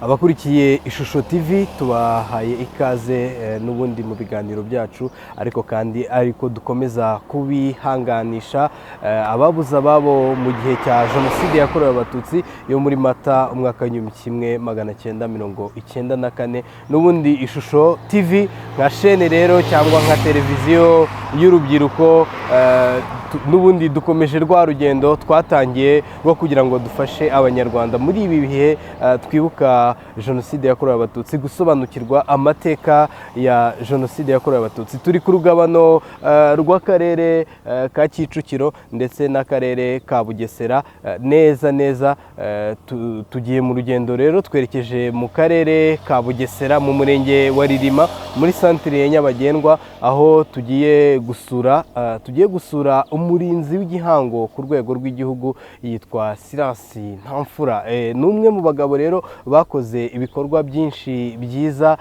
Abakurikiye Ishusho TV, tubahaye ikaze n'ubundi mu biganiro byacu, ariko kandi ariko dukomeza kubihanganisha ababuze ababo mu gihe cya Jenoside yakorewe Abatutsi yo muri Mata umwaka w'1994. N'ubundi Ishusho TV nka shene rero cyangwa nka televiziyo y'urubyiruko, n'ubundi dukomeje rwa rugendo twatangiye rwo kugira ngo dufashe Abanyarwanda muri ibi bihe twibuka Jenoside yakorewe Abatutsi gusobanukirwa amateka ya Jenoside yakorewe Abatutsi. Turi ku rugabano rw'akarere ka Kicukiro ndetse n'akarere ka Bugesera neza neza. Tugiye mu rugendo rero, twerekeje mu karere ka Bugesera, mu murenge wa Ririma, muri santire ya Nyabagendwa, aho tugiye gusura umurinzi w'igihango ku rwego rw'igihugu yitwa Silas Ntamfura. Ni umwe mu bagabo rero bakoze ibikorwa byinshi byiza,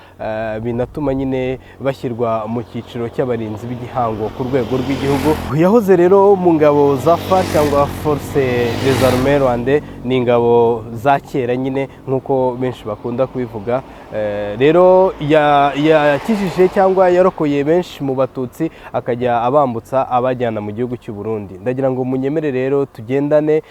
binatuma nyine bashyirwa mu cyiciro cy'abarinzi b'igihango ku rwego rw'igihugu. Yahoze rero mu ngabo za FAR cyangwa Force des Armées Rwandais, ni ingabo za kera nyine nk'uko benshi bakunda kubivuga. Rero yakijije cyangwa yarokoye benshi mu Batutsi, akajya abambutsa abajyana mu gihugu cy'u Burundi. Ndagira ngo munyemere rero tugendane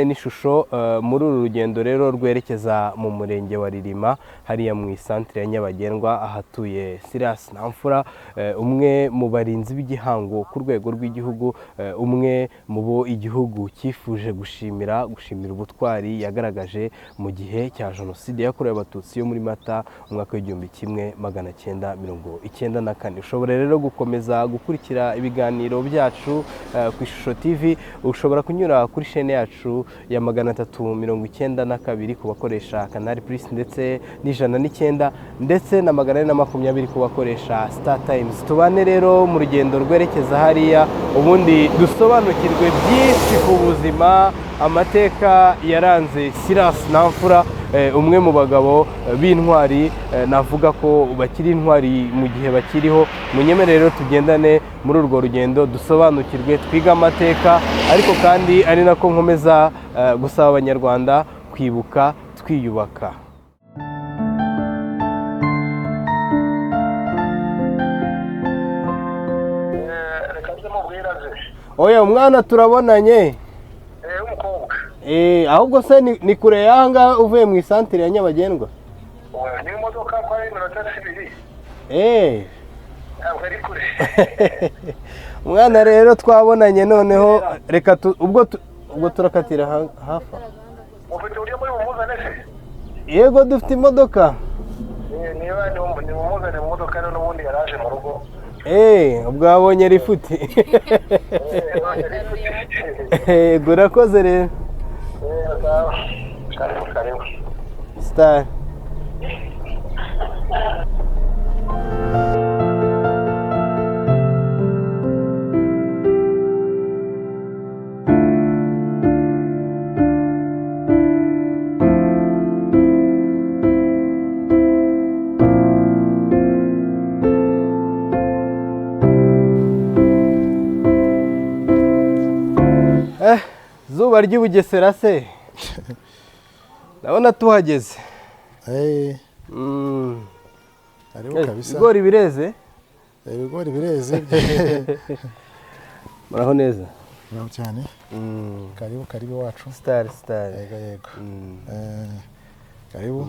n'ishusho muri uru rugendo rero rwerekeza mu murenge wa Ririma, hariya mu isantire ya Nyabagendwa, ahatuye Silas Ntamfura, umwe mu barinzi b'igihango ku rwego rw'igihugu, umwe mu bo igihugu cyifuje gushimira ubutwari yagaragaje mu gihe cya Jenoside yakorewe Abatutsi yo muri Mata umwaka w'1994. Ushobora rero gukomeza gukurikira ibiganiro byacu ku Ishusho TV. Ushobora kunyura kuri shene yacu ya 392 ku bakoresha Canal Plus, ndetse n'109 ndetse na 420 ku bakoresha Star Times. Tubane rero mu rugendo rwerekeza hariya, ubundi dusobanukirwe byinshi ku buzima, amateka yaranze Silas Ntamfura, umwe mu bagabo b'intwari, navuga ko bakiri intwari mu gihe bakiriho. Munyemere rero tugendane muri urwo rugendo, dusobanukirwe, twige amateka, ariko kandi ari nako nkomeza gusaba Abanyarwanda kwibuka twiyubaka. Reka nze mubwira aze. Oya, umwana turabonanye. W'umukobwa? Ahubwo se ni kure y'aha uvuye mu isantire ya Nyabagendwa? Oya, ni imodoka ko ari iminota 2. Ntabwo ari kure. Umwana rero twabonanye, noneho reka ubwo turakatira hafi aho. Mufite uburyo muri bumuzane se? Yego, dufite imodoka. Niba nimumuzane mu modoka rero, n'ubundi yaraje mu rugo. Ubwo wabonye lifuti. Yego, urakoze rero. Sawa. Karibu, karibu. Star. Zuba ry'i Bugesera se, ndabona tuhageze. Hariho kabisa. Ibigori bireze. Ibigori bireze. Muraho neza? Muraho cyane. Karibu, karibu iwacu. Star, star. Yego, yego. Karibu.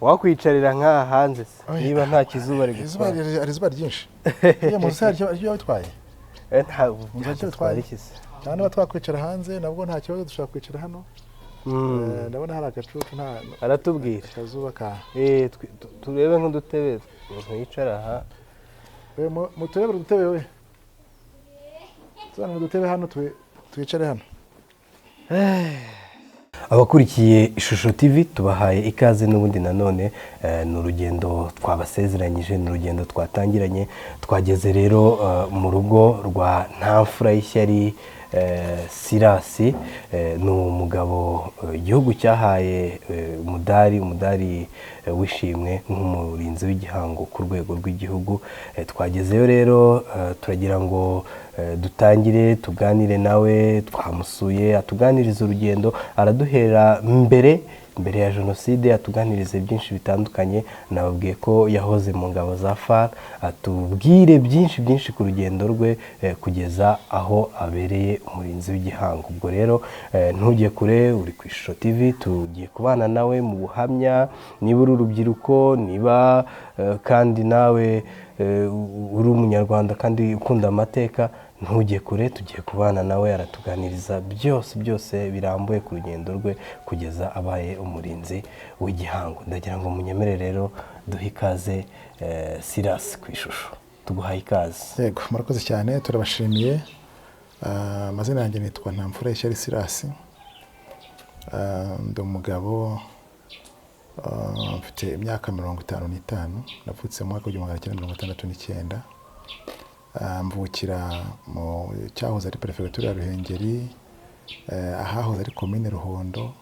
Wakwicarira nk'aha hanze se? Oya. Niba nta kizuba Izuba rigutwara. Hari izuba ryinshi. Iyo mu nzu hari icyo bitwaye. Ntabwo Nzu icyo byadutwara bitwaye. iki se? Cyangwa niba twakwicara hanze nabwo nta kibazo, dushobora kwicara hano. Ndabona hari agacucu, nta Aratubwira. akazuba ka. Turebe nk'udutebe umuntu yicara aha. We, muturebere udutebe we. Tuzane udutebe hano twicare hano. Abakurikiye Ishusho TV, tubahaye ikaze n'ubundi nanone. Ni urugendo twabasezeranyije, ni urugendo twatangiranye. Twageze rero mu rugo rwa Ntamfura y'Ishyari Silas. Ni umugabo igihugu cyahaye umudari w'ishimwe nk'umurinzi w'igihango ku rwego rw'igihugu. Twagezeyo rero, turagira ngo dutangire tuganire nawe. Twamusuye, atuganiriza urugendo, araduhera mbere. mbere ya jenoside, atuganirize byinshi bitandukanye. Nababwiye ko yahoze mu ngabo za FAR, atubwire byinshi byinshi ku rugendo rwe kugeza aho abereye umurinzi w'igihango. Ubwo rero ntujye kure, uri ku Ishusho TV, tugiye kubana nawe mu buhamya. Niba uri urubyiruko, niba kandi nawe uri umunyarwanda kandi ukunda amateka, ntujye kure, tugiye kubana nawe, aratuganiriza byose byose birambuye ku rugendo rwe kugeza abaye umurinzi w'igihango. Ndagira ngo munyemere rero duhe ikaze Silas ku Ishusho. Tuguhaye ikaze. Yego, murakoze cyane, turabashimiye. Amazina yanjye nitwa Ntamfura Ishyari Silas. Ndi umugabo, mfite imyaka 55, navutse mu mwaka w'1969. Mvukira mu cyahoze ari perefegitura ya Ruhengeri, ahahoze ari komine Ruhondo,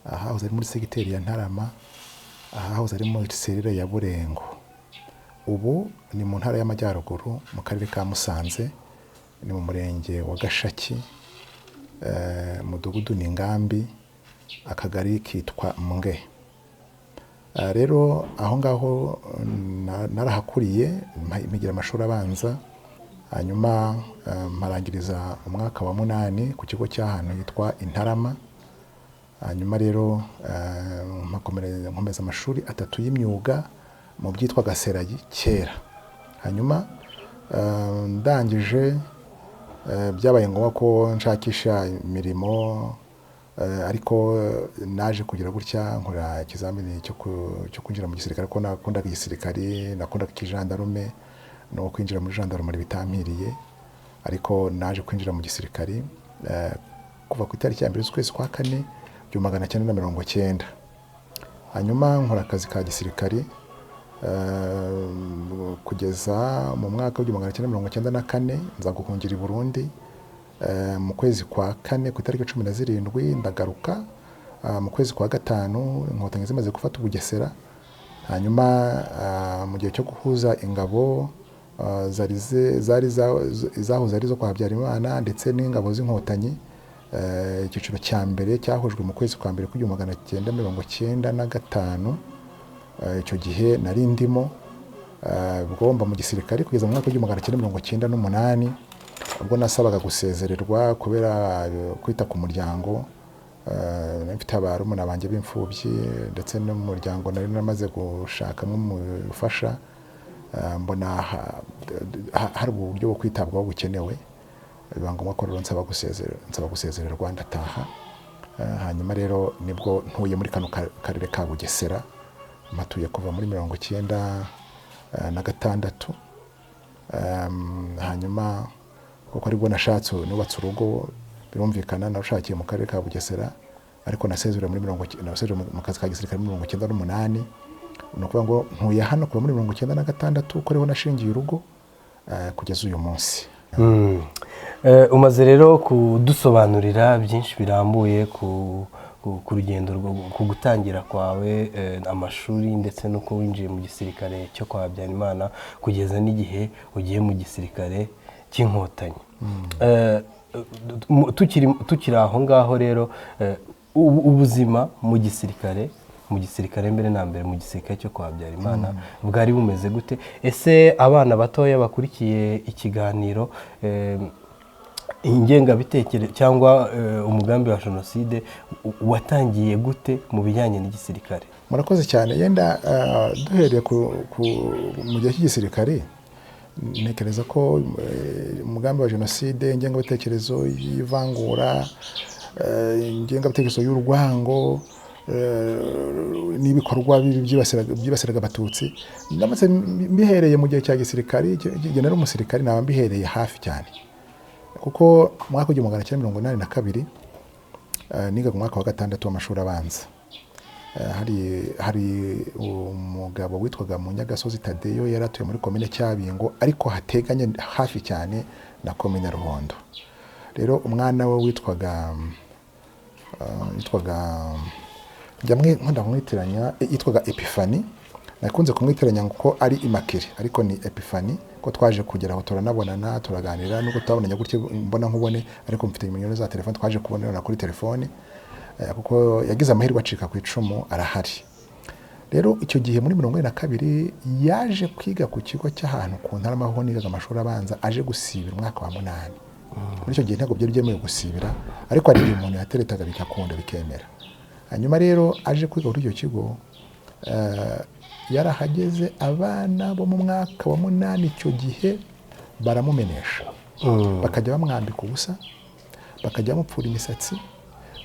ahahoze ari muri segiteri ya Ntarama, ahahoze ari muri serire ya Burengo. Ubu ni mu ntara y'Amajyaruguru, mu karere ka Musanze, ni mu murenge wa Gashaki, umudugudu ni Ngambi, akagari kitwa Mbwe. Rero aho ngaho narahakuriye, mpigira amashuri abanza, hanyuma mparangiriza umwaka wa 8 ku kigo cy'ahantu hitwa Intarama. Hanyuma rero nkomeza amashuri 3 y'imyuga mu byitwa Gaserayi kera. Hanyuma ndangije, byabaye ngombwa ko nshakisha imirimo, ariko naje kugira gutya nkora ikizamini cyo kwinjira mu gisirikare, kuko nakundaga igisirikare, nakundaga ikijandarume, no kwinjira muri jandarumuri bitampiriye, ariko naje kwinjira mu gisirikare kuva ku itariki ya 1 z'ukwezi kwa 4 1990. Hanyuma nkora akazi ka gisirikare kugeza mu mwaka w'1994, nza guhungira i Burundi mu kwezi kwa 4 ku itariki 17, ndagaruka mu kwezi kwa 5 inkotanyi zimaze gufata Bugesera. Hanyuma mu gihe cyo guhuza ingabo zari zahoze ari zo kwa Habyarimana ndetse n'ingabo z'inkotanyi, icyiciro cya mbere cyahujwe mu kwezi kwa mbere 1995. Icyo gihe nari ndimo bwomba mu gisirikare kugeza mu mwaka w'1998, ubwo nasabaga gusezererwa kubera kwita ku muryango. Mfite abarumuna banjye b'imfubyi ndetse n'umuryango nari namaze gushakamo umufasha, mbona hari uburyo bwo kwitabwaho bukenewe, biba ngombwa ko rero nsaba gusezererwa, ndataha. Hanyuma rero nibwo ntuye muri kano karere ka Bugesera, mpatuye kuva muri 96. Hanyuma kuko aribwo nashatse nubatse urugo, birumvikana narushakiye mu karere ka Bugesera, ariko nasezerera muri mu kazi ka gisirikare muri 98. Ni ukuvuga ngo ntuye hano kuva muri 96, ko ariho nashingiye urugo kugeza uyu munsi. Umaze rero kudusobanurira byinshi birambuye ku rugendo ku gutangira kwawe amashuri, ndetse n'uko winjiye mu gisirikare cyo kwa Habyarimana kugeza n'igihe ugiye mu gisirikare cy'inkotanyi. Tukiri aho ngaho rero, ubuzima mu gisirikare mbere na mbere mu gisirikare cyo kwa Habyarimana bwari bumeze gute? Ese abana batoya bakurikiye ikiganiro, ingengabitekerezo cyangwa umugambi wa jenoside watangiye gute mu bijyanye n'igisirikare? Murakoze cyane. Yenda duhereye mu gihe cy'igisirikare, ntekereza ko umugambi wa jenoside, ingengabitekerezo y'ivangura, ingengabitekerezo y'urwango, n'ibikorwa byibasiraga abatutsi, ndamutse mbihereye mu gihe cya gisirikare, igihe nari umusirikare naba mbihereye hafi cyane, kuko mu mwaka w'1982 nigaga mu mwaka wa 6 w'amashuri abanza. Hari umugabo witwaga Munyagasozi Tadeyo, yari atuye muri komine Cyabingo, ariko hateganye hafi cyane na komine Ruhondo. Rero umwana we witwaga nkunda kumwitiranya, yitwaga Epifani. Nakunze kumwitiranya ngo ari Imakire, ariko ni Epifani, ko twaje kugera aho turanabonana, turaganira, nubwo tutabonanye gutyo mbona nkubone, ariko mfite nimero za telefone, twaje kubonana kuri telefone. Kuko yagize amahirwe acika ku icumu, arahari. Rero icyo gihe muri 42 yaje kwiga ku kigo cy'ahantu ku Ntarama aho nigaga amashuri abanza, aje gusibira umwaka wa 8. Muri icyo gihe ntabwo byari byemewe gusibira, ariko hari igihe umuntu yateretaga bigakunda bikemera. Hanyuma rero aje kwiga kuri icyo kigo, yarahageze abana bo mu mwaka wa 8 icyo gihe baramumenesha, bakajya bamwambika ubusa, bakajya bamupfura imisatsi,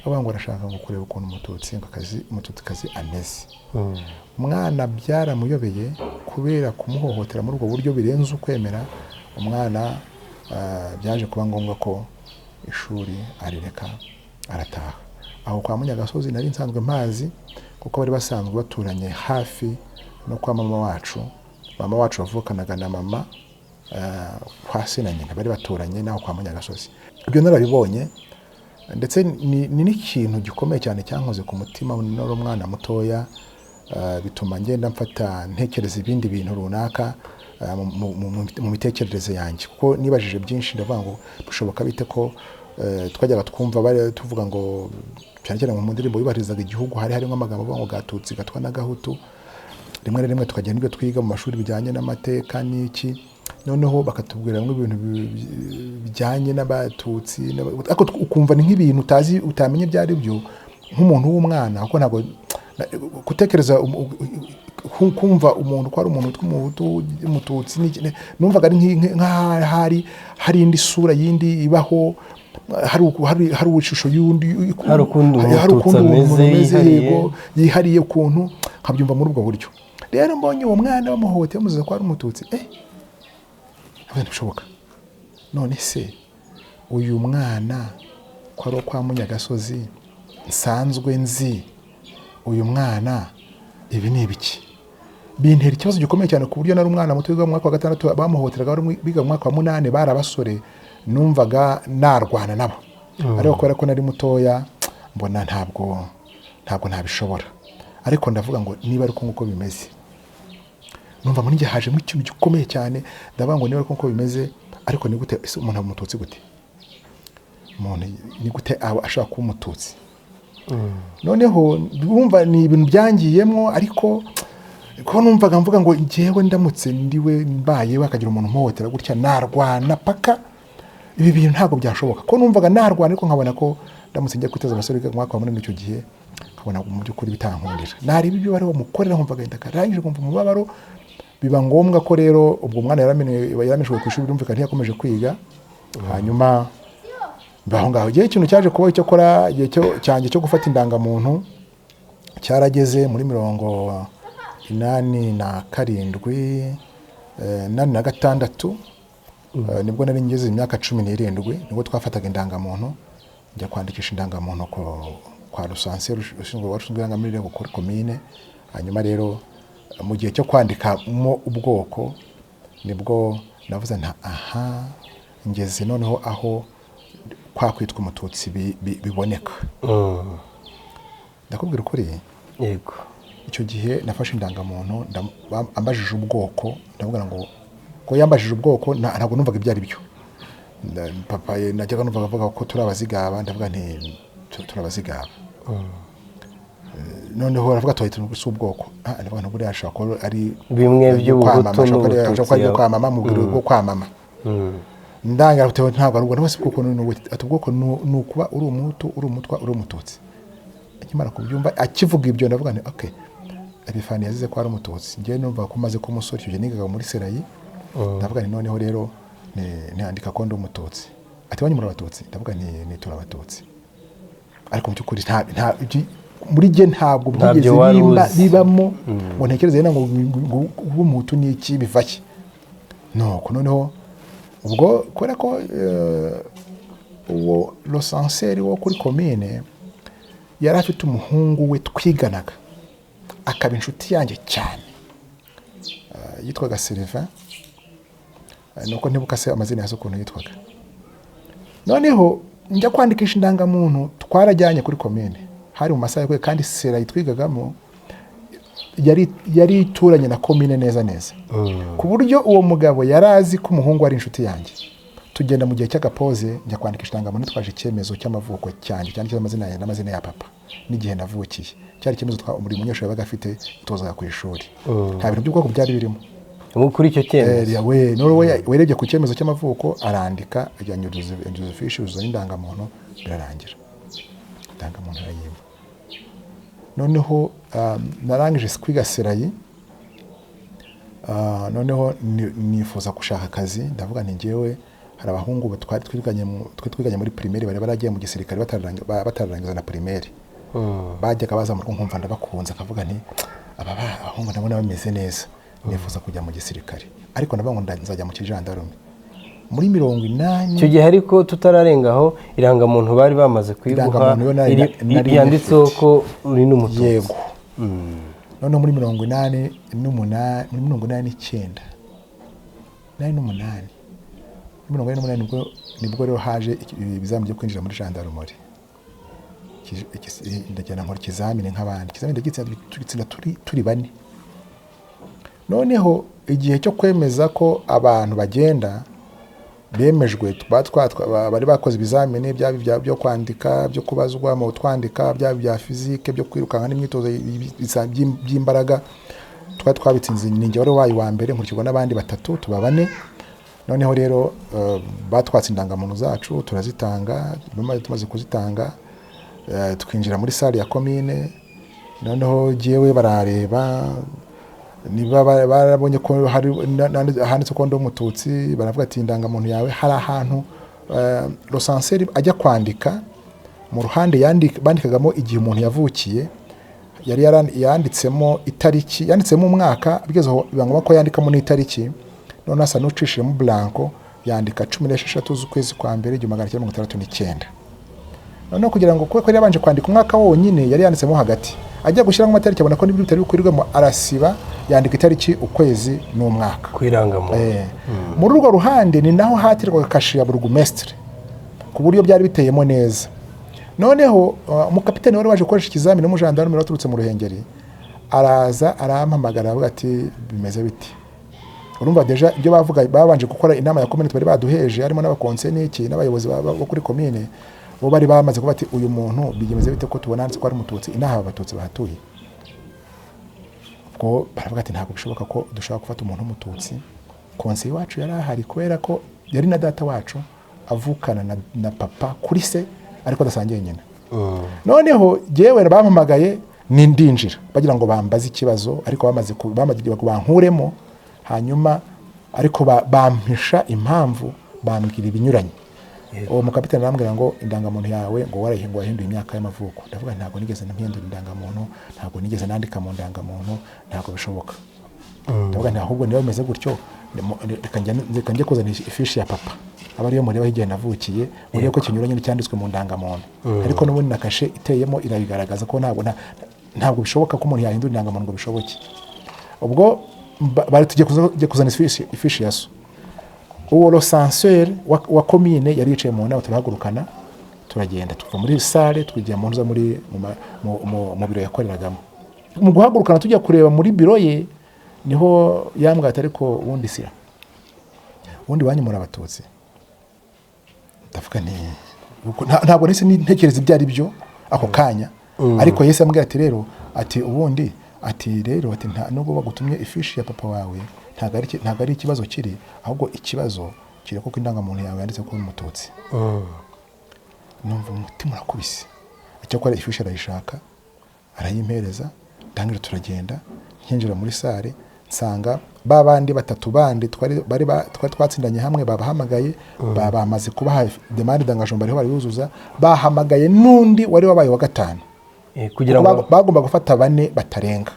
bavuga ngo arashaka ngo kureba ukuntu umututsi ngo akazi umututsikazi ameze. Umwana byaramuyobeye kubera kumuhohotera muri ubwo buryo birenze ukwemera. Umwana byaje kuba ngombwa ko ishuri arireka arataha. Aho kwa Munyagasozi nari nsanzwe mpazi, kuko bari basanzwe baturanye hafi no kwa mama wacu. Mama wacu wavukanaga na mama kwa se na nyina, bari baturanye naho kwa Munyagasozi. Ibyo narabibonye, ndetse ni n'ikintu gikomeye cyane cyankoze ku mutima nari umwana mutoya, bituma ngenda mfata ntekereza ibindi bintu runaka mu mitekerereze yanjye, kuko nibajije byinshi. Ndavuga ngo bishoboka bite ko twajyaga twumva tuvuga ngo cyane cyane mu ndirimbo yubahirizaga igihugu hari harimo amagambo avuga ngo Gatutsi, Gatwa n'Agahutu. Rimwe na rimwe tukagenda ibyo twiga mu mashuri bijyanye n'amateka n'iki, noneho bakatubwira ngo ibintu bijyanye n'Abatutsi, ariko ukumva ni nk'ibintu utazi, utamenye ibyo ari byo nk'umuntu w'umwana, kuko ntabwo gutekereza kumva umuntu ko ari umuntu witwa Umuhutu, Umututsi, numvaga ari nk'aho hari indi sura yindi ibaho, hari ishusho y'undi, Hari ukundi hari Umututsi ukundi umuntu ameze ameze, yihariye. Yego, yihariye ukuntu, nkabyumva muri ubwo buryo. Rero mbonye uwo mwana bamuhohoteye bamuziza ko ari Umututsi, ntabwo ntibishoboka. None se uyu mwana ko ari uwo kwa Munyagasozi nsanzwe nzi, uyu mwana ibi ni ibiki? Bintera ikibazo gikomeye cyane, ku buryo nari umwana muto wiga mu mwaka wa 6, bamuhohoteraga bari biga mu mwaka wa 8, bari abasore, numvaga narwana nabo. Ariko kubera ko nari mutoya, mbona ntabwo nabishobora. Ariko ndavuga ngo niba ari uko nguko bimeze, numva muri njye hajemo ikintu gikomeye cyane. Ndavuga ngo niba ari uko nguko bimeze, ariko ni gute ese umuntu aba Umututsi? Gute umuntu, ni gute aba ashobora kuba Umututsi? Noneho wumva ni ibintu byangiyemo, ariko ko numvaga mvuga ngo njyewe ndamutse ndiwe mbaye bakagira umuntu umpohotera gutya, narwana paka. Ibi bintu ntabwo byashoboka ko numvaga narwana, ariko nkabona ko ndamutse njya kwiteza abasore biga mu mwaka wa 8 icyo gihe, nkabona mu by'ukuri bitankundira. Nareba ibyo bariho bamukorera, nkumva agahinda karangije, nkumva umubabaro. Biba ngombwa ko rero ubwo mwana yaramenyeshejwe ku ishuri, birumvikana ntiyakomeje kwiga. Hanyuma mba aho ngaho. Igihe ikintu cyaje kuba icyo kora, igihe cyanjye cyo gufata indangamuntu cyarageze muri 87, 86, nibwo nari ngeze imyaka 17, nibwo twafataga indangamuntu. Njya kwandikisha indangamuntu kwa recenseur ushinzwe irangamimerere kuri komine. Hanyuma rero mu gihe cyo kwandikamo ubwoko, nibwo navuze nta aha ngeze noneho aho kwa kwitwa Umututsi biboneka. Ndakubwira ukuri, icyo gihe nafashe indangamuntu, ambajije ubwoko, ndavuga ngo ko yambajije ubwoko, ntabwo numvaga ibyo ari byo. Papa najyaga numvaga avuga ko turi Abazigaba, ndavuga nti turi Abazigaba. Noneho aravuga ati si ubwoko. Ndavuga nti buriya ashobora kuba ari Bimwe by'ubuhutu kwamama, ashobora kuba ari- ashobora kuba ari ibyo n'Ubututsi. kwamama, mubwira bwo kwamama. Ndangira bitewe ntabwo ari ubwo ntose ubwoko ni ubu. Ati ubwoko ni ukuba uri Umuhutu, uri Umutwa, uri Umututsi. Akimara kubyumva akivuga ibyo, ndavuga nti okay, Epifani yazize ko ari Umututsi. Njyewe numva ko maze kuba umusore, icyo gihe nigaga muri CERAI, ndavuga nti noneho rero nandika ko ndi Umututsi. Ati wanyu muri Abatutsi? Ndavuga nti ni turi Abatutsi. Ariko mu by'ukuri muri jye ntabwo Ntabyo byigeze wari uzi. bibamo ngo ntekereze yenda ngo kuba Umuhutu ni iki, biva he. Nuko noneho ubwo kubera ko uwo recenseur wo kuri komine yari afite umuhungu we twiganaga, akaba inshuti yanjye cyane, yitwaga Sylvain. Nuko ntibuka se amazina ya se ukuntu yitwaga. Noneho njya kwandikisha indangamuntu, twarajyanye kuri komine, hari mu masaha yo kwiga, kandi CERAI twigagamo yari ituranye na komine neza neza, ku buryo uwo mugabo yari azi ko umuhungu ari inshuti yanjye. Tugenda mu gihe cy'agapoze, njya kwandikisha indangamuntu nitwaje icyemezo cy'amavuko cyanjye cyanditseho amazina yanjye n'amazina ya papa n'igihe navukiye. Cyari icyemezo buri munyeshuri yabaga afite, tuzaga ku ishuri. Nta bintu by'ubwoko byari birimo. Kuri icyo cyemezo. We none we werebye ku cyemezo cy'amavuko, arandika, ajyanyuzuza ifishi, yuzuza n'indangamuntu, birarangira, indangamuntu arayimpa. Noneho narangije kwiga CERAI, noneho nifuza gushaka akazi. Ndavuga nti njyewe hari abahungu twari twiganye twari twiganye muri primaire bari baragiye mu gisirikare batararangiza na primaire. Bajyaga baza mu rugo nkumva ndabakunze, akavuga nti aba abahungu ndabona bameze neza, nifuza kujya mu gisirikare, ariko ndavuga ngo nzajya mu kijandarume muri 80. Icyo gihe ariko tutararengaho, irangamuntu bari bamaze kuyiguha? Irangamuntu yo nari yanditseho nyifite. ko uri n'Umututsi? Yego. Noneho muri 88, muri 89, 88, muri 88 nibwo rero haje ibizamini byo kwinjira muri gendarmerie. Ndagenda nkora ikizamini nk'abandi, ikizamini ndagitsinda, tugitsinda turi bane. Noneho igihe cyo kwemeza ko abantu bagenda bemejwe, bari bakoze ibizamini byaba byo kwandika, byo kubazwa mu twandika, byaba ibya physique, byo kwirukanka n'imyitozo by'imbaraga, twari twabitsinze. Ni njye wari wabaye uwa mbere, nkurikirwa n'abandi batatu, tuba bane. Noneho rero batwatse indangamuntu zacu, turazitanga. Tumaze kuzitanga, twinjira muri salle ya komine. Noneho jyewe barareba niba barabonye ko hari handitse ko ndi Umututsi. Baravuga ati indangamuntu yawe hari ahantu recenseur ajya kwandika mu ruhande bandikagamo igihe umuntu yavukiye, yari yanditsemo itariki, yanditsemo umwaka, bigeze aho biba ngombwa ko yandikamo n'itariki. Noneho asa n'ucishijemo blanco, yandika 16 z'ukwezi kwa mbere 1969. Noneho kugira ngo, kuko yari yabanje kwandika umwaka wonyine, yari yanditsemo hagati, ajya gushyiramo amatariki abona ko n'ibyo bitari bukwirwemo, arasiba, yandika itariki, ukwezi n'umwaka. Ku irangamuntu. Muri urwo ruhande ni naho hatirwaga kashe ya burugumesitiri, ku buryo byari biteyemo neza. Noneho umukapiteni wari waje gukoresha ikizamini w'umujandarume waturutse mu Ruhengeri araza, arampamagara, aravuga ati bimeze biti? Urumva déjà ibyo bavuga, babanje gukora inama ya komine, bari baduheje, harimo n'abakonse n'iki n'abayobozi bo kuri komine. Bo bari bamaze kuba ati uyu muntu bimeze bite ko tubona handitse ko ari Umututsi, inaha Abatutsi bahatuye? Ubwo baravuga ati ntabwo bishoboka ko dushobora gufata umuntu w'Umututsi. Konseye wacu yari ahari, kubera ko yari na data wacu, avukana na papa kuri se ariko adasangiye nyina. Noneho jyewe bampamagaye ni ndinjira bagira ngo bambaze ikibazo, ariko bamaze kugira ngo bankuremo, hanyuma ariko bampisha impamvu, bambwira ibinyuranye. Uwo mukapitani arambwira ngo indangamuntu yawe ngo warayihinduye, wahinduye imyaka y'amavuko. Ndavuga ntabwo nigeze mpindura indangamuntu, ntabwo nigeze nandika mu ndangamuntu, ntabwo bishoboka. Ndavuga nti ahubwo niba bimeze gutyo, reka njye kuzana ifishi ya papa, aba ariyo mureba igihe navukiye, murebe ko kinyuranye n'icyanditswe mu ndangamuntu. Ariko n'ubundi na kashe iteyemo irabigaragaza ko ntabwo bishoboka ko umuntu yahindura indangamuntu ngo bishoboke. Ubwo bari tugiye kuzana ifishi ya so. Uwo recenseur wa komine yari yicaye mu nama, turahagurukana turagenda, tuva muri salle twigira mu nzu muri mu ma- mu- mu- mu biro yakoreragamo. Mu guhagurukana tujya kureba muri biro ye, niho yambwiye ati ariko ubundi sira ubundi wanyu muri Abatutsi? Ndavuga nti ntabwo nahise ntekereza ibyo ari byo ako kanya, ariko Yesu ambwira ati rero, ati ubundi, ati rero, ati nta nubwo bagutumye ifishi ya papa wawe, ntabwo ari ikibazo kiri, ahubwo ikibazo kiri kuko indangamuntu yawe yanditse ko uri Umututsi. Numva umutima urakubise. Icyakora ifishi arayishaka, arayimpereza, ndangije turagenda. Nkinjira muri salle nsanga ba bandi batatu bandi twari twatsindanye hamwe babahamagaye, bamaze kubaha demande d'engagement, bariho barayuzuza, bahamagaye n'undi wari wabaye wa gatanu. Kugira ngo Bagomba gufata bane batarenga.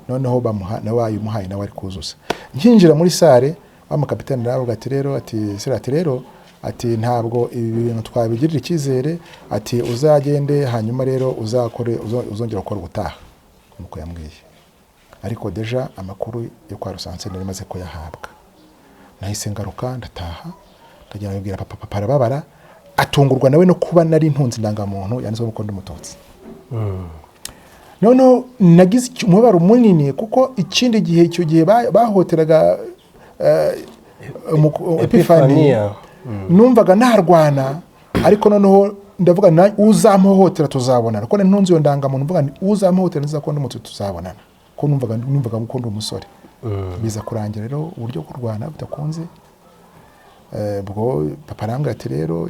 Noneho bamuha, nawe bayimuhaye, nawe ari kuzuza. Nkinjira muri salle, wa mukapitani aravuga ati rero, ati sira, ati rero, ati ntabwo ibi bintu twabigirira icyizere, ati uzagende, hanyuma rero uzakore uzongera gukora ubutaha. Nuko yambwiye, ariko déjà amakuru yo kwa recenseur nari maze kuyahabwa. Nahise ngaruka, ndataha, ndagenda mbibwira papa. Papa arababara, atungurwa nawe no kuba nari ntunze indangamuntu yanditseho ko ndi Umututsi. Noneho nagize umubabaro munini, kuko ikindi gihe, icyo gihe bahoteraga Epifani. Epifania. Numvaga narwana, ariko noneho ndavuga uzampohotera tuzabonana, kuko ntunze iyo ndangamuntu, mvuga nti uzampohotera nzakubona umututsi tuzabonana, ko numvaga ko ndi umusore. Biza kurangira rero uburyo bwo kurwana budakunze. Ubwo papa arambwira ati rero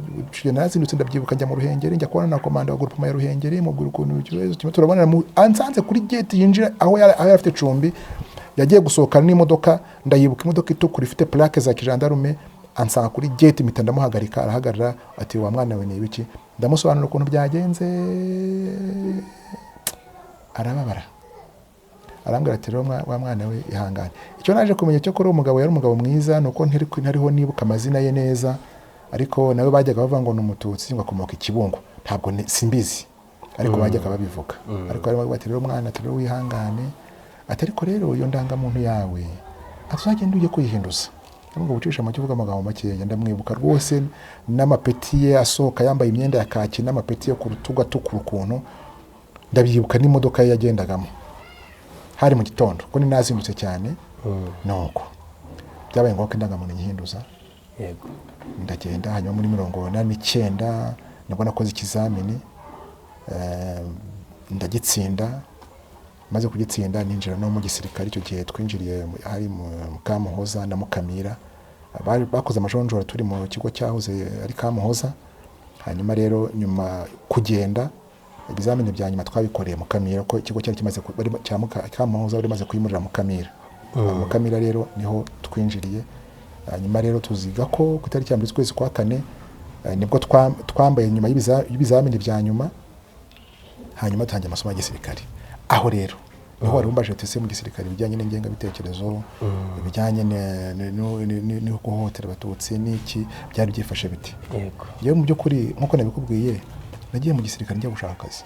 narazindutse, ndabyibuka, njya mu Ruhengeri, njya kubona na komanda wa groupement ya Ruhengeri, mubwira ukuntu ikibazo kimwe, turabonana ansanze kuri gate yinjira aho yari afite icumbi. Yagiye gusohokana n'imodoka, ndayibuka, imodoka itukura ifite plaque za kijandarume, ansanga kuri gate, mpita ndamuhagarika, arahagarara, ati wa mwana we ni ibiki? Ndamusobanurira ukuntu byagenze, arababara, arambwira ati rero wa mwana we ihangane. Icyo naje kumenya cyo kuri uwo mugabo, yari umugabo mwiza, ni uko ntariho nibuka amazina ye neza, ariko nawe bajyaga bavuga ngo ni umututsi, ngo akomoka i Kibungo, ntabwo simbizi, ariko bajyaga babivuga. Ariko barimo bati rero mwana, ati rero wihangane, ati ariko rero iyo ndangamuntu yawe atuzagenda ujye kuyihinduza. Ngo gucisha make, uvuga amagambo makeya, ndamwibuka rwose n'amapeti ye asohoka yambaye imyenda ya kaki n'amapeti yo ku rutugu atukura ukuntu, ndabyibuka n'imodoka ye yagendagamo. Hari mu gitondo kuko nazindutse cyane, nuko byabaye ngombwa ko indangamuntu nyihinduza. Yego. Ndagenda, hanyuma muri 89 nibwo nakoze ikizamini, ndagitsinda. Maze kugitsinda ninjira no mu gisirikare. Icyo gihe twinjiriye hari mu Kamuhoza na Mukamira, bakoze amajonjora turi mu kigo cyahoze ari Kamuhoza. Hanyuma rero nyuma kugenda ibizamini bya nyuma twabikoreye Mukamira, ko ikigo cyari kimaze cya Kamuhoza bari bamaze kwimurira Mukamira. Mukamira rero niho twinjiriye. Hanyuma rero tuziga ko ku itariki ya 1 z'ukwezi kwa 4 nibwo twambaye nyuma y'ibizamini bya nyuma, hanyuma dutangira amasomo ya gisirikare. Aho rero niho wari umbaje ati ese mu gisirikare ibijyanye n'ingengabitekerezo, ibijyanye no guhohotera abatutsi n'iki byari byifashe bite? Yego. Yewe mu by'ukuri nk'uko nabikubwiye, nagiye mu gisirikare njya gushaka akazi.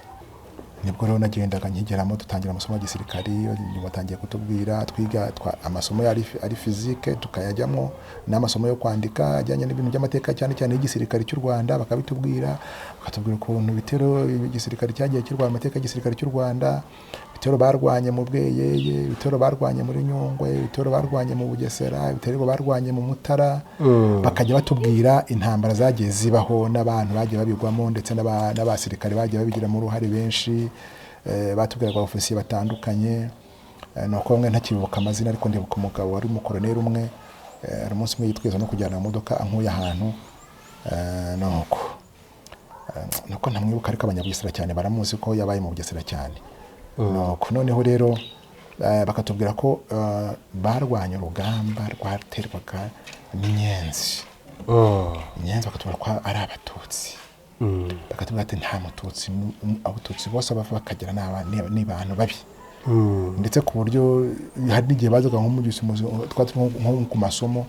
Nibwo rero nagendaga nkigeramo, dutangira amasomo ya gisirikare, nyuma batangiye kutubwira twiga amasomo ari physique tukayajyamo, n'amasomo yo kwandika ajyanye n'ibintu by'amateka cyane cyane y'igisirikare cy'u Rwanda, bakabitubwira, bakatubwira ukuntu ibitero igisirikare cyagiye kirwanya, amateka y'igisirikare cy'u Rwanda, ibitero barwanye mu Bweyeye, ibitero barwanye muri Nyungwe, ibitero barwanye mu Bugesera, ibitero barwanye mu Mutara. Bakajya batubwira intambara zagiye zibaho n'abantu bagiye babigwamo, ndetse n'abasirikare bagiye babigiramo uruhare benshi. Batubwiraga abofisiye batandukanye, nuko bamwe ntakibuka amazina, ariko ndibuka umugabo wari umukoroneri umwe, hari umunsi umwe yitwiza no kujyana mu modoka ankuye ahantu, nuko ntamwibuka, ariko abanyabugesera cyane baramuzi ko yabaye mu Bugesera cyane. Nuko noneho rero bakatubwira ko barwanya urugamba rwaterwaga n'inyenzi. Inyenzi bakatubwira ko ari abatutsi. Bakatubwira ati nta mututsi, abatutsi bose bava bakagera ni abantu babi. Ndetse ku buryo hari n'igihe bazaga nko mu twari nko ku masomo,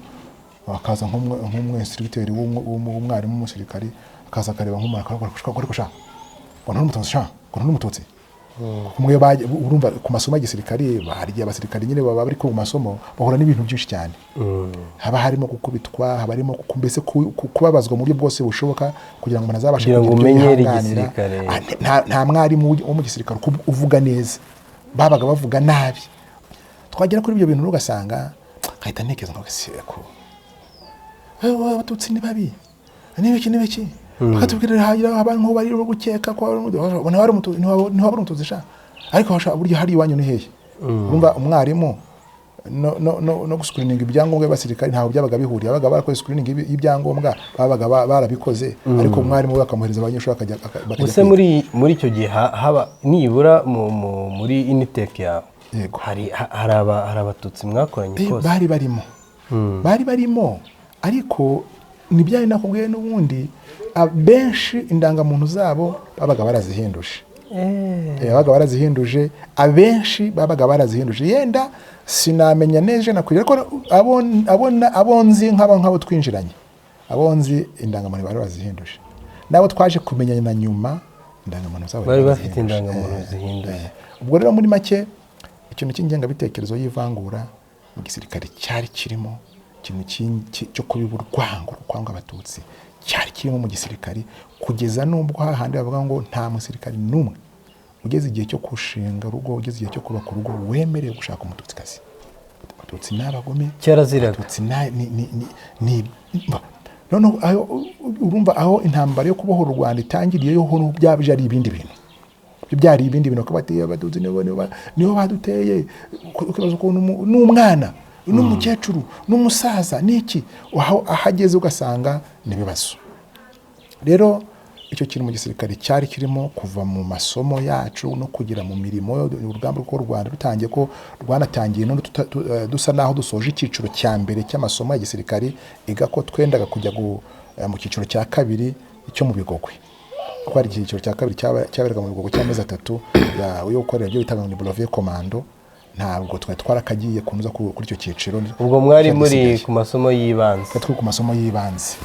bakaza nk'umwesiriteri w'umwarimu w'umusirikari, akaza akareba nk'umuntu akavuga sha ngo nturi sha ngo nturi umututsi. Kumwe urumva ku masomo ya gisirikare hari igihe abasirikari nyine baba bari ku masomo bahura n'ibintu byinshi cyane. Haba harimo gukubitwa, haba harimo mbese kubabazwa mu buryo bwose bushoboka kugira ngo umuntu azabashe kugira ibyo yihanganira. Nta mwarimu wo mu gisirikare uvuga neza, babaga bavuga nabi. Twagera kuri ibyo bintu ugasanga nkahita ntekereza ngo ko abatutsi ni babi, n'ibiki n'ibiki. Bakatubwira hagira abantu bari gukeka ko ntiwabura umututsi sha, ariko buryo hari iwanyu ni hehe? Urumva umwarimu no guscreening ibyangombwa by'abasirikare ntaho byabaga bihuriye, abaga barakoze screening y'ibyangombwa babaga barabikoze, ariko umwarimu we akamuhereza abanyeshuri akajya. Ese muri icyo gihe haba nibura muri Unitec yawe hari abatutsi mwakoranye kose? Bari barimo, ariko nibyari nakubwiye n'ubundi abenshi indangamuntu zabo babaga barazihinduje. Babaga barazihinduje, abenshi babaga barazihinduje. Yenda sinamenya neza nakwira, ariko abonzi nk'abo twinjiranye, abonzi indangamuntu bari barazihinduje, nabo twaje kumenyana na nyuma indangamuntu zabo bari bafite indangamuntu zihinduye. Ubwo rero muri make ikintu cy'ingengabitekerezo y'ivangura mu gisirikare cyari kirimo, ikintu cyo kubiba urwango kwanga abatutsi cyari kirimo mu gisirikare, kugeza n'ubwo hahandi bavuga ngo nta musirikare n'umwe ugeze igihe cyo kushinga urugo, ugeze igihe cyo kubaka urugo wemerewe gushaka umututsikazi. Abatutsi n'abagome, cyaraziraga. Abatutsi Noneho aho urumva aho intambara yo kubohora u Rwanda itangiriye, yo ho byaje ari ibindi bintu. Ibyo byari ibindi bintu, ko bateye Abatutsi, nibo baduteye. Ukibaza ukuntu n'umwana n'umukecuru n'umusaza n'iki, aho ahageze ugasanga ni ibibazo. Rero icyo kintu mu gisirikare cyari kirimo kuva mu masomo yacu no kugera mu mirimo. Urugamba rw'u Rwanda rutangiye, ko rwanatangiye none dusa naho dusoje icyiciro cya mbere cy'amasomo ya gisirikare, iga ko twendaga kujya mu cyiciro cya kabiri cyo mu Bigogwe, kuko hari icyiciro cya kabiri cyaberaga mu Bigogwe cy'amezi 3 yo gukorera ibyo bitaga ngo ni brevet commando. Ntabwo twari twarakagiye kunoza kuri icyo cyiciro. Ubwo mwari cyari muri gisigaye. ku masomo y'ibanze. Twari turi ku masomo y'ibanze.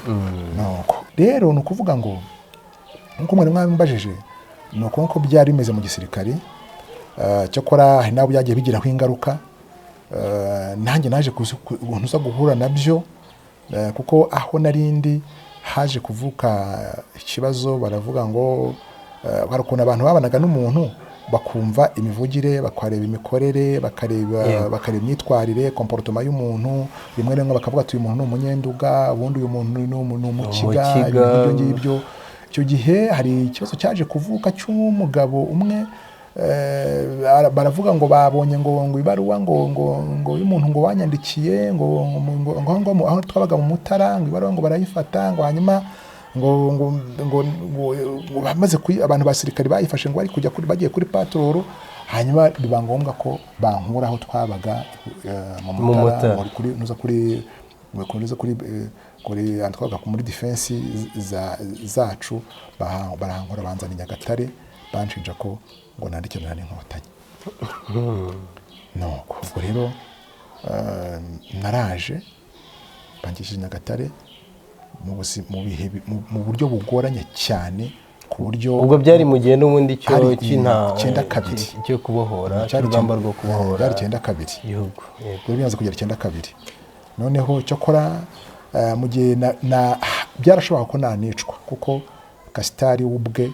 Nuko rero ni ukuvuga ngo, nk'uko mwari mwambajije, ni uko nguko byari bimeze mu gisirikari. Cyakora hari n'abo byagiye bigiraho ingaruka. Nanjye naje ntuza guhura nabyo, kuko aho narindi haje kuvuka ikibazo. Baravuga ngo hari ukuntu abantu babanaga n'umuntu bakumva imivugire, bakareba imikorere, bakareba bakareba imyitwarire, comportement y'umuntu. Rimwe na rimwe bakavuga ati: "Uyu muntu ni umunyenduga," ubundi "Uyu muntu ni umukiga," Umukiga. ibintu nk'ibyo ngibyo. Icyo gihe hari ikibazo cyaje kuvuka cy'umugabo umwe, baravuga ngo babonye ngo ibaruwa ngo y'umuntu ngo wanyandikiye ngo aho twabaga mu Mutara, ngo ibaruwa ngo barayifata, ngo hanyuma ngo bamaze abantu basirikari bayifashe ngo bari kujya kuri, bagiye kuri patrol. Hanyuma biba ngombwa ko bankura aho twabaga mu Mu Mutara, Mutara. Kuri nuza kuri nuza kuri kuri ahantu twabaga muri defense zacu, barahankura banzana i Nyagatare, banshinja ko ngo nandikirana n'Inkotanyi. Nuko ubwo rero naraje bangishije Nyagatare mu bihe mu buryo bugoranye cyane, ku buryo Ubwo byari mu gihe n'ubundi cyo Hari cy'inta 92. cyo kubohora, Cyari cy'urugamba rwo kubohora byari 92. igihugu. Yego. Byari bimaze kugera 92. Noneho cyakora mu gihe byarashoboka ko nanicwa, kuko Kasitari we ubwe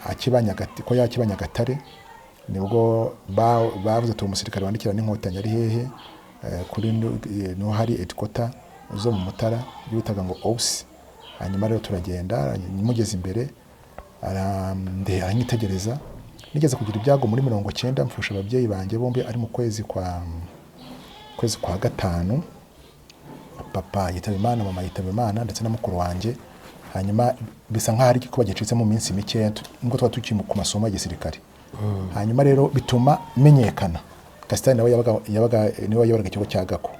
akiba ko yakiba Nyagatare, nibwo bavuze ati: "Umusirikare wandikira n'Inkotanyi ari hehe?" Kuri niho hari headquarter zo mu Mutara, ibyo bitaga ngo OBS. Hanyuma rero turagenda, mugeze imbere aranyitegereza. Nigeze kugira ibyago muri 90, mfusha ababyeyi banjye bombi, ari mu kwezi kwa gatanu. Papa yitaba Imana, mama yitaba Imana, ndetse na mukuru wanjye. Hanyuma bisa nk'aho ari igikuba gicitse mu minsi mikeya, nubwo tuba tukiri ku masomo ya gisirikare. Hanyuma rero bituma menyekana. Kasitani nawe yabaga niwe wayoboraga ikigo cya Gako.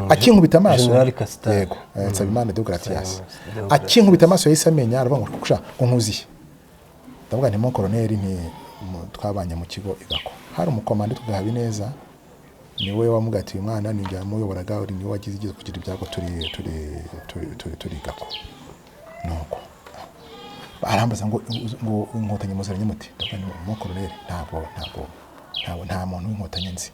Akinkubita amaso, General Kasitani. Yego, Nsabimana Deogratias. Deogratias. Akinkubita amaso yahise amenya, aravuga ngo: "Kusha ngo nkuziye?" Ndavuga nti: "Mon colonel, nti twabanye mu kigo i Gako." Hari umukomando witwaga Habineza, niwe wamubwiye ati: "Uyu mwana ni njye wamuyoboraga, uri niwe wagize igeze kugira ibyago turi Gako." Nuko arambaza ngo: "Inkotanyi muziranye muti?" Ndavuga nti: "Mon colonel, ntabwo nta muntu w'Inkotanyi nzi."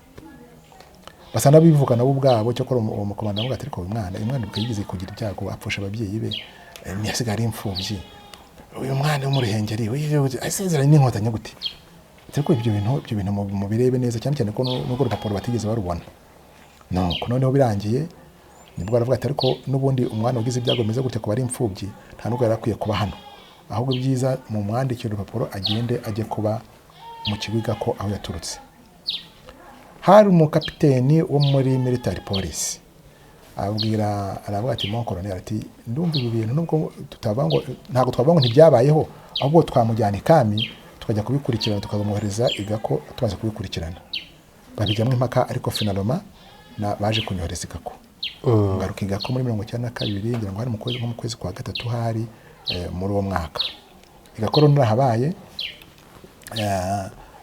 Basa n'abivuga nabo ubwabo. Cyakora uwo mukomando aravuga ati: "Ariko uyu mwana ubwo yigeze kugira ibyago, apfusha ababyeyi be, ntiyasigaye ari imfubyi, uyu mwana wo mu Ruhengeri asezeranye n'Inkotanyi gute?" Ati: "Ariko ibyo bintu mubirebe neza cyane cyane ko n'urwo rupapuro batigeze barubona." Nuko noneho birangiye nibwo baravuga ati: "Ariko n'ubundi umwana wagize ibyago bimeze gutya, kuba ari imfubyi, nta nubwo yari akwiye kuba hano. Ahubwo ibyiza mu mwandikire urupapuro, agende ajye kuba mu kigo ko aho yaturutse." Hari umukapiteni wo muri military police, abwira, aravuga ati: "Mon colonel," ati, "ndumva ibi bintu nubwo tutavuga ngo, ntabwo twavuga ngo ntibyabayeho, ahubwo twamujyana ikami tukajya kubikurikirana, tukamwohereza igako tumaze kubikurikirana." Babijyamo impaka, ariko finalement baje kunyohereza igako. Ngaruka igako muri 92, ngira ngo hari mu kwezi, nko mu kwezi kwa gatatu hari muri uwo mwaka. Igako rero narahabaye,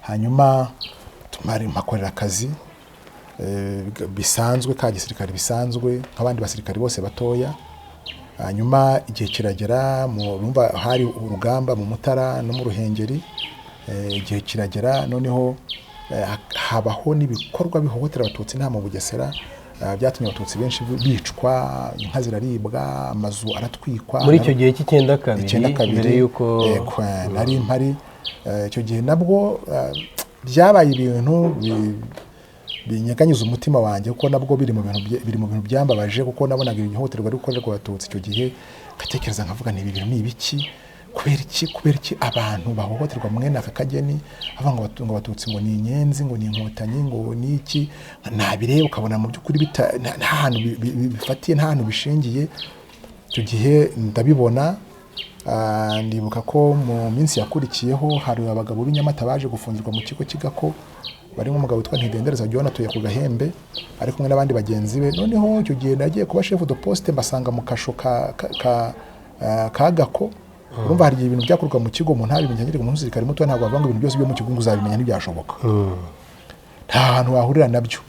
hanyuma tumari mpakorera akazi bisanzwe ka gisirikare bisanzwe nk'abandi basirikare bose batoya. Hanyuma igihe kiragera, mu urumva hari urugamba mu Mutara no mu Ruhengeri. Igihe kiragera noneho habaho n'ibikorwa bihohotera Abatutsi nta mu Bugesera, byatumye Abatutsi benshi bicwa, inka ziraribwa, amazu aratwikwa. Muri icyo gihe cy'92? 92. Mbere y'uko Yego, nari mpari. Icyo gihe nabwo byabaye ibintu binyeganyeza umutima wanjye, kuko nabwo biri mu bintu biri mu bintu byambabaje, kuko nabonaga ihohoterwa riri gukorerwa Abatutsi icyo gihe, ngatekereza nkavuga nti ibi bintu ni ibiki? Kubera iki abantu bahohoterwa mwene aka kageni, avuga ngo ngo Abatutsi ngo ni inyenzi, ngo ni Inkotanyi, ngo ni iki? Nabireba ukabona mu by'ukuri nta hantu bifatiye, nta hantu bishingiye. Icyo gihe ndabibona. Ndibuka ko mu minsi yakurikiyeho hari abagabo b'Inyamata baje gufungirwa mu kigo cy'Igako, barimo umugabo witwa Ntidendereza John atuye ku Gahembe, ari kumwe n'abandi bagenzi be. Noneho icyo gihe nagiye kuba chef de poste, mbasanga mu kasho ka Gako. Urumva hari igihe ibintu byakorwa mu kigo umuntu ntabimenye, nkiri umuntu w'umusirikare muto, ntabwo bavuga ngo ibintu byose byo mu kigo ngo uzabimenya, ntibyashoboka, nta hantu wahurira nabyo.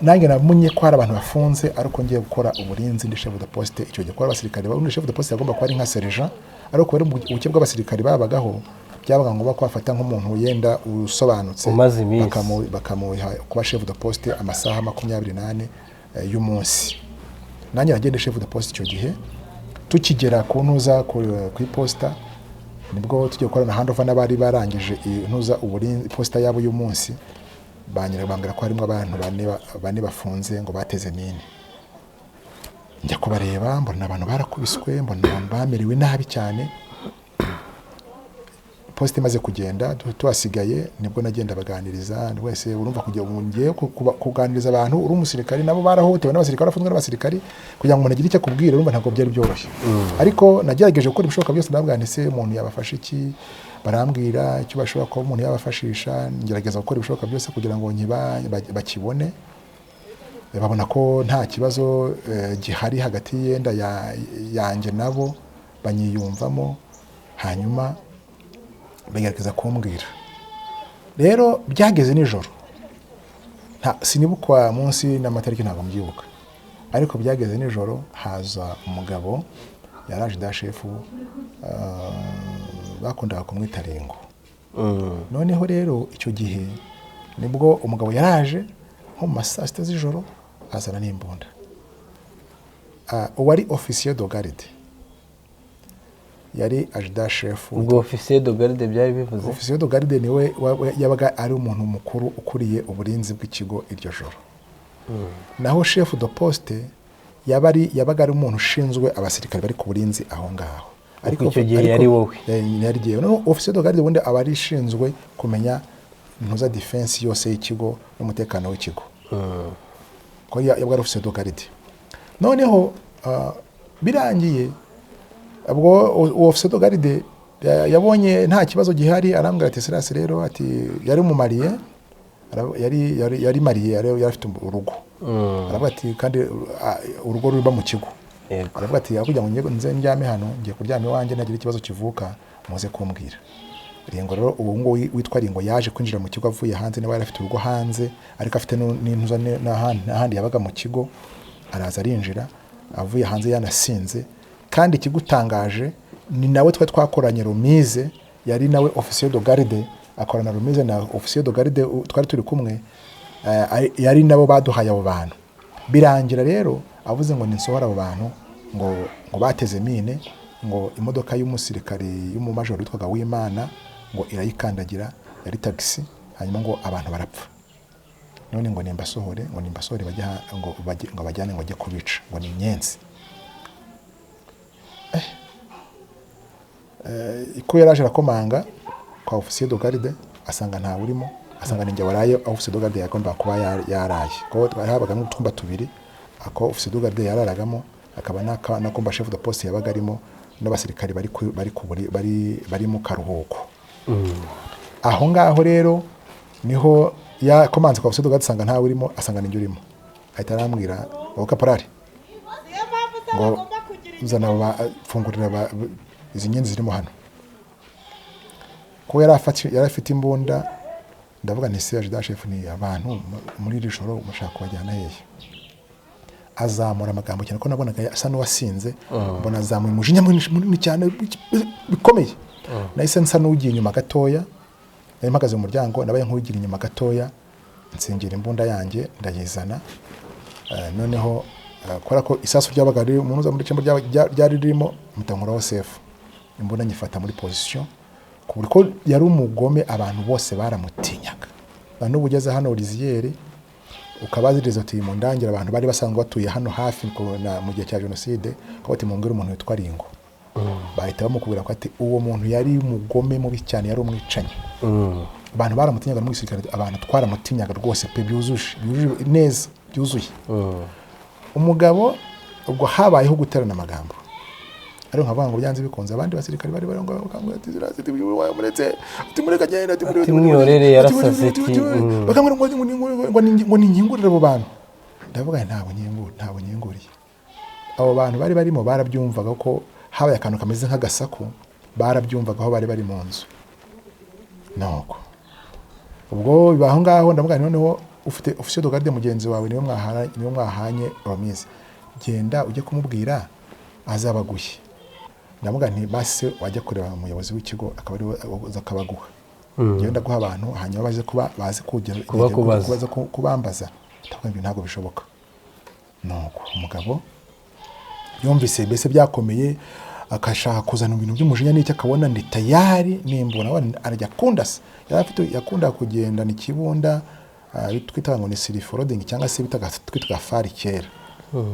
Nanjye namenye ko hari abantu bafunze ariko ngiye gukora uburinzi ndi chef de poste. Icyo gihe kuba abasirikare, ubundi chef de poste yagomba kuba ari nka sergent, ariko kubera ubuke bw'abasirikare babagaho, byabaga ngombwa ko bafata nk'umuntu yenda usobanutse Umaze iminsi. Bakamuha kuba chef de poste amasaha 24 y'umunsi. Nanjye nagiye ndi chef de poste icyo gihe. Tukigera ku ntuza ku iposita, nibwo tugiye gukorana handover n'abari barangije intuza uburinzi, iposita yabo y'umunsi, banyira bambwira ko harimo abantu bane bafunze ngo bateze mine. Njya kubareba, mbona abantu barakubiswe, mbona abantu bamerewe nabi cyane. Posita imaze kugenda tuhasigaye, nibwo nagenda baganiriza wese. Urumva kugira ngo ngiye kuganiriza abantu uri umusirikari, nabo barahohotewe n'abasirikari, bafunzwe n'abasirikari, kugira ngo umuntu agire icyo akubwira, urumva ntabwo byari byoroshye. Ariko nagerageje gukora ibishoboka byose. Ndababwira nti: "Se umuntu yabafasha iki?" Barambwira icyo bashobora kuba umuntu yabafashisha. Ngerageza gukora ibishoboka byose kugira ngo bakibone, babona ko nta kibazo gihari hagati yenda yanjye nabo, banyiyumvamo, hanyuma bagerageza kumbwira. Rero byageze nijoro, sinibuka munsi n'amatariki, ntabwo mbyibuka, ariko byageze nijoro haza umugabo yaraje dashefu, bakundaga kumwita Rengo. Noneho rero icyo gihe nibwo umugabo yaraje nko mu ma saa sita z'ijoro, azana n'imbunda. Uwari officier de garde yari adjudant chef. Ubwo officier de garde byari bivuze? Officier de garde niwe yabaga ari umuntu mukuru ukuriye uburinzi bw'ikigo iryo joro. Naho chef de poste yabaga ari umuntu ushinzwe abasirikare bari ku burinzi aho ngaho. Ariko icyo gihe yari wowe. Yari jyewe. Noneho officier de garde ubundi aba ari ishinzwe kumenya ntuza defense yose y'ikigo n'umutekano w'ikigo, ko yabaga ari officier de garde. Noneho birangiye ubwo uwo officier de garde yabonye nta kibazo gihari, arambwira ati: "Silas rero," ati, yari umumariye, yari mariye, yari afite urugo. Aravuga ati kandi urugo ruba mu kigo. Aravuga ati: "Aho kugira ngo nze ndyame hano, ngiye kuryama iwanjye, nagira ikibazo kivuka muze kumbwira." Ringo rero, ubu ngubu witwa Ringo, yaje kwinjira mu kigo avuye hanze, niba yari afite urugo hanze ariko afite n'intuza n'ahandi yabaga mu kigo, araza arinjira avuye hanze yanasinze. Kandi ikigutangaje ni nawe twari twakoranye remise, yari nawe officier de garde, akorana remise na officier de garde twari turi kumwe, yari nabo baduhaye abo bantu. Birangira rero avuze ngo ninsohora abo bantu ngo bateze mine, ngo imodoka y'umusirikari y'umumajoro witwaga Wimana ngo irayikandagira, yari tagisi, hanyuma ngo abantu barapfa, none ngo nimbasohore bajye ngo bajyane ngo bajye kubica, ngo ni inyenzi. Ko yaraje arakomanga kwa officier de garde, asanga ntawe urimo, asanga ninjye waraye aho officier de garde yagombaga kuba yaraye, ko habagamo utwumba tubiri, ako officier de garde yararagamo, akaba n'akumba chef de poste yabaga arimo, n'abasirikari bari ku- bari ku buri- bari bari mu karuhuko aho ngaho. Rero niho yakomanze kwa officier de garde, asanga ntawe urimo, asanga ninjye urimo. Ahita arambwira ngo: "Kaporari," ngo, "zana abo fungurira izi nyenzi zirimo hano." Ko yari afite imbunda, ndavuga nti: "Se adjudant chef, ni abantu muri iri joro mushaka kubajyana hehe?" Azamura amagambo cyane, ko nabonaga asa n'uwasinze, mbona azamuye umujinya munini cyane bikomeye. Nahise nsa n'ugiye inyuma gatoya, nari mpagaze mu muryango, nabaye nk'ugira inyuma gatoya, nsingira imbunda yanjye ndayizana. Noneho kubera ko isasu ryabaga riri mu ntuza muri chambre ryari ririmo, mpita nkuraho sefu, imbunda nyifata muri position, ku buryo ko yari umugome, abantu bose baramutinyaga. Na n'ubu ugeze hano Liziyeri ukabaziriza uti mundangira abantu bari basanzwe batuye hano hafi mu gihe cya jenoside, ukaba uti mumbwire umuntu witwa Ringo, bahita bamukubwira ko ati uwo muntu yari umugome mubi cyane, yari umwicanyi. Abantu baramutinyaga no mu gisirikare, abantu twaramutinyaga rwose pe, byuzuje byujuje neza, byuzuye. Umugabo ubwo habayeho guterana amagambo, ariko nkavuga ngo byanze bikunze abandi basirikare bari bari ngo bakambwira ati ziriya ziti muretse, ati mureke agende, ati mureke, Ati mwihorere, yarasaze, ati, bakambwira ngo ninkingurire abo bantu. Ndavuga nti ntabwo nkingura, ntabwo nkinguriye abo bantu. Bari barimo barabyumvaga ko habaye akantu kameze nk'agasaku, barabyumvaga aho bari bari mu nzu. Nuko ubwo biba aho ngaho. Ndavuga nti noneho ufite officier de garde mugenzi wawe, niwe mwahanye, niwe mwahanye remise, genda ujye kumubwira azabaguhe. Ndavuga nti basi wajya kureba umuyobozi w'ikigo akaba ariwe uza akabaguha, njyewe ndaguha abantu hanyuma baze kuba baze kugera Kubakubaza. Kubaza kubambaza. Ndavuga ngo ntabwo bishoboka. Nuko umugabo yumvise mbese byakomeye, akashaka kuzana ibintu by'umujinya n'icyo akabona ndi tayari nimbona arajya akunda se yari afite, yakundaga kugendana ikibunda, twitaga ngo ni self-loading cyangwa se bitaga twitaga FAL kera.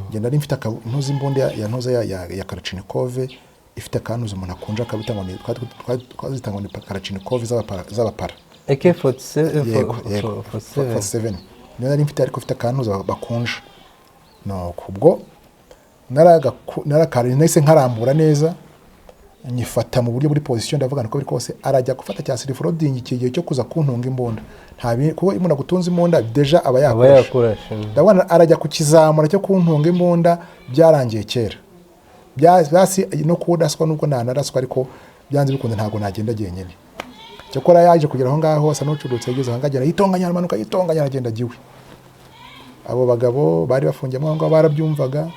Ngenda nari mfite ntuzi imbunda ya ntuza ya Kalachnikov ifite akantuza umuntu akunja akabita ngo ni twazita ngo ni Kalachnikov z'abapara. AK-47. Yego. 47. 47 niyo nari mfite, ariko ifite akantuza bakunja. Nuko ubwo nahise nkarambura neza, nyifata mu buryo buri position. Ndavuga niko biri kose arajya gufata cya self-loading iki gihe cyo kuza kuntunga imbunda nta kuko iyo umuntu agutunze imbunda déjà aba aba yakoresha. Yakoresha. Ndabona arajya kukizamura cyo kuntunga imbunda, byarangiye kera. Basi no kudaswa nubwo nanaraswa, ariko byanze bikunze ntabwo nagenda jyenyine. Cyakora yaje kugera aho ngaho asa n'ucurutse, yageze aho ngaho agenda yitonganya, aramanuka yitonganya, aragenda ajya iwe. Abo bagabo bari bafungiyemo aho ngaho barabyumvaga,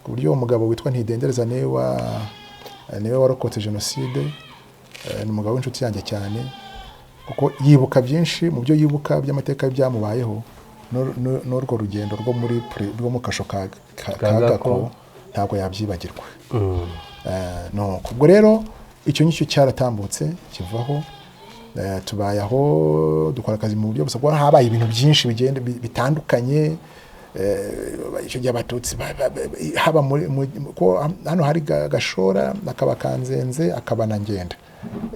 ku buryo uwo mugabo witwa Ntidendereza niwe warokotse jenoside, ni umugabo w'inshuti yanjye cyane, kuko yibuka byinshi. Mu byo yibuka by'amateka byamubayeho n'urwo rugendo rwo mu kasho ka Ka Gako, Gako. ntabwo yabyibagirwa. No ubwo rero icyo ngicyo cyaratambutse kivaho. Tubaye aho dukora akazi mu buryo busa, kuko habaye ibintu byinshi bigenda bitandukanye. Icyo gihe Abatutsi haba muri ko hano hari Gashora, akaba Kanzenze, akaba na Ngenda,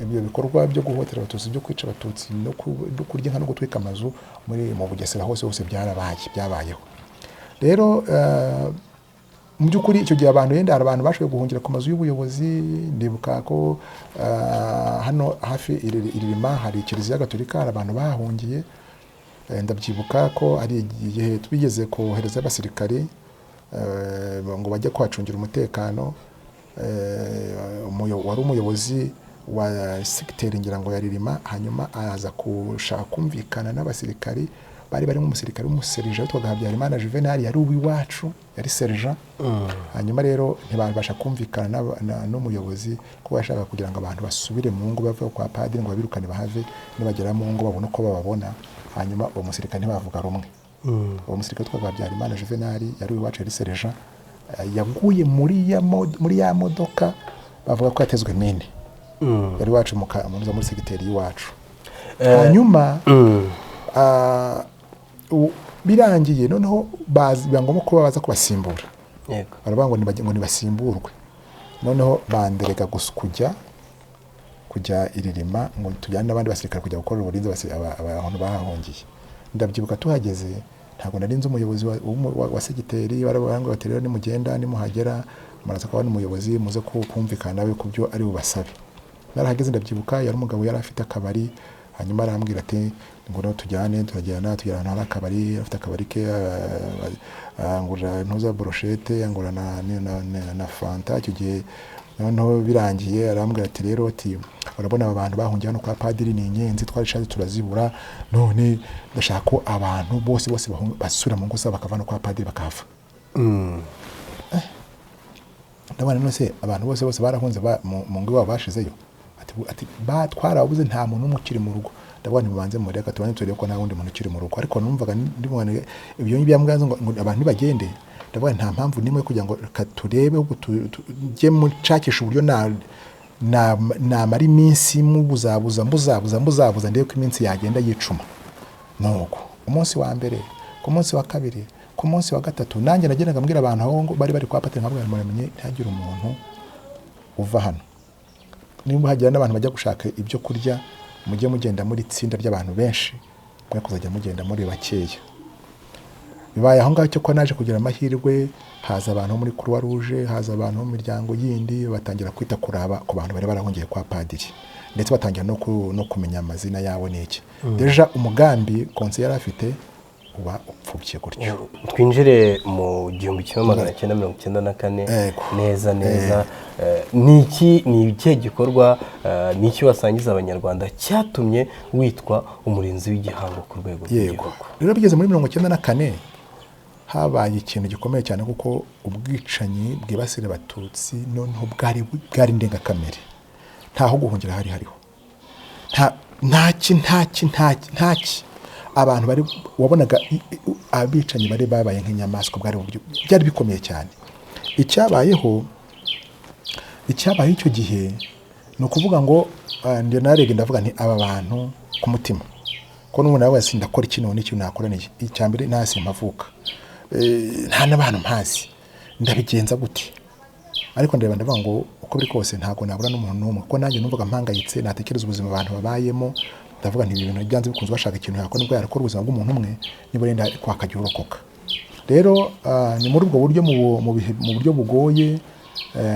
ibyo bikorwa byo guhotera Abatutsi, byo kwica Abatutsi no kurya inka no gutwika amazu mu Bugesera hose hose byarabaye, byabayeho. Rero mu by'ukuri icyo gihe abantu yenda hari abantu bashoboye guhungira ku mazu y'ubuyobozi. Ndibuka ko hano hafi Iririma hari Kiliziya Gatolika, hari abantu bahahungiye. Ndabyibuka ko hari igihe twigeze kohereza abasirikari ngo bajye kuhacungira umutekano. Wari umuyobozi wa segiteri ngira ngo ya Ririma, hanyuma araza gushaka kumvikana n'abasirikari bari barimo umusirikari w'umuserija witwaga Habyarimana Juvenal, yari uw'iwacu, yari serija. Hanyuma rero ntibabasha kumvikana n'umuyobozi kuko yashakaga kugira ngo abantu basubire mu ngo bave kwa padiri, ngo babirukane bahave, nibagera mu ngo babone uko bababona. Hanyuma uwo musirikare ntibavuga rumwe. Uwo musirikare witwaga Habyarimana Juvenal yari uw'iwacu, yari serija, yaguye muri ya modoka bavuga ko yatezwe mine. Yari iwacu muri segiteri y'iwacu. Hanyuma birangiye noneho biba ngombwa ko baza kubasimbura. Baravuga ngo ngo nibasimburwe. Noneho banderega gusa kujya iririma ngo tujyane n'abandi basirikare kujya gukora uburinzi abantu bahahungiye. Ndabyibuka tuhageze ntabwo nari nzi umuyobozi wa segiteri. Baravuga ngo bati rero nimugenda, nimuhagera muraza kubona umuyobozi, muze kumvikana nawe ku byo ari bubasabe. Narahageze, ndabyibuka yari umugabo yari afite akabari. Hanyuma arambwira ati ngo tujyane. Turajyana, tugera ahantu hari akabari, afite akabari ke, angurira ntuza brochette, angura na fanta icyo gihe. Noneho birangiye arambwira ati rero, ati urabona aba bantu bahungiye hano kwa padiri ni inyenzi, twari turazibura, none ndashaka ko abantu bose bose basubira mu ngo zabo, bakava no kwa padiri bakahava. Ndabona none se abantu bose bose barahunze mu ngo iwabo bashizeyo? Ati ba twarabuze, nta muntu n'umwe ukiri mu rugo. Ndabona nimubanze mureka tubanze turebe ko nta wundi muntu ukiri mu rugo. Ariko numvaga ndimubona ibyo byambwanze ngo abantu ntibagende. Ndavuga nta mpamvu nimwe kugira ngo reka turebe ahubwo tujye mushakisha uburyo na namara iminsi mubuzabuza mbuzabuza mbuzabuza, ndebe ko iminsi yagenda yicuma. Nuko umunsi wa mbere, ku munsi wa kabiri, ku munsi wa gatatu, nanjye nagendaga mbwira abantu aho ngo bari bari kwa patiri, nkabwira, muramenye ntihagire umuntu uva hano, niba hagira n'abantu bajya gushaka ibyo kurya, mujye mugenda muri itsinda ry'abantu benshi, mwe kuzajya mugenda muri bakeya. Bibaye aho ngaho. Cyo naje kugira amahirwe, haza abantu bo muri Croix Rouge, haza abantu bo mu miryango yindi, batangira kwita kuraba ku bantu bari barahungiye kwa padiri, ndetse batangira no kumenya amazina yabo n'iki. Déjà umugambi conseiller yari afite uba upfubye gutyo. Twinjire mu 1994. Yego. Neza neza. Ni iki, ni ikihe gikorwa, ni iki wasangiza Abanyarwanda cyatumye witwa umurinzi w'igihango ku rwego rw'igihugu? Rero bigeze muri 94, habaye ikintu gikomeye cyane, kuko ubwicanyi bwibasira Abatutsi noneho bwari indengakamere. Ntaho guhungira hari hariho, nta ntaki ntaki ntaki ntaki. Abantu bari wabonaga abicanyi bari babaye nk'inyamaswa. Bwari uburyo byari bikomeye cyane. Icyabayeho icyo gihe ni ukuvuga ngo njye narebye, ndavuga nti aba bantu ku mutima ko n'ubu nawe wese ndakora iki, none ikintu nakora ni iki? Icya mbere, ntasi mpavuka, nta n'abantu mpazi, ndabigenza gute? Ariko ndeba, ndavuga ngo uko biri kose ntabwo nabura n'umuntu n'umwe, kuko nanjye numvaga mpangayitse, natekereza ubuzima abantu babayemo, ndavuga nti ibi bintu byanze bikunze bashaka ikintu yakora, nubwo yarakora ubuzima bw'umuntu umwe, niba wenda ariko hakagira urokoka. Rero ni muri ubwo buryo, mu bihe, mu buryo bugoye,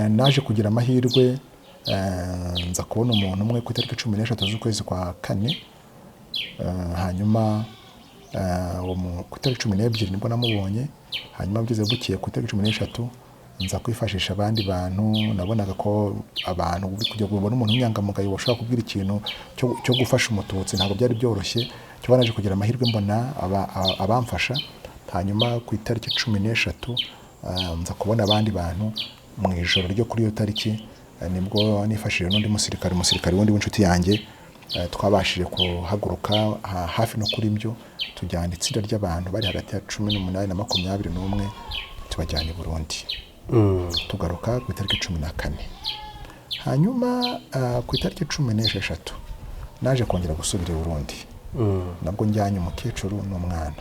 naje kugira amahirwe, nza kubona umuntu umwe ku itariki 13 z'ukwezi kwa kane. Hanyuma ku itariki 12 nibwo namubonye. Hanyuma bigeze bukiye ku itariki 13, nza kwifashisha abandi bantu. Nabonaga ko abantu kugira ngo ubone umuntu w'inyangamugayo washobora kubwira ikintu cyo gufasha Umututsi ntabwo byari byoroshye. Cyo naje kugira amahirwe mbona abamfasha. Hanyuma ku itariki 13, nza kubona abandi bantu mu ijoro ryo kuri iyo tariki. Nibwo nifashishije n'undi musirikare, umusirikare wundi w'inshuti yanjye. Twabashije kuhaguruka hafi no kuri byo, tujyana itsinda ry'abantu bari hagati ya 18 na 21, tubajyana i Burundi. Tugaruka ku itariki 14. Hanyuma ku itariki 16 naje kongera gusubira i Burundi, nabwo njyanye umukecuru n'umwana.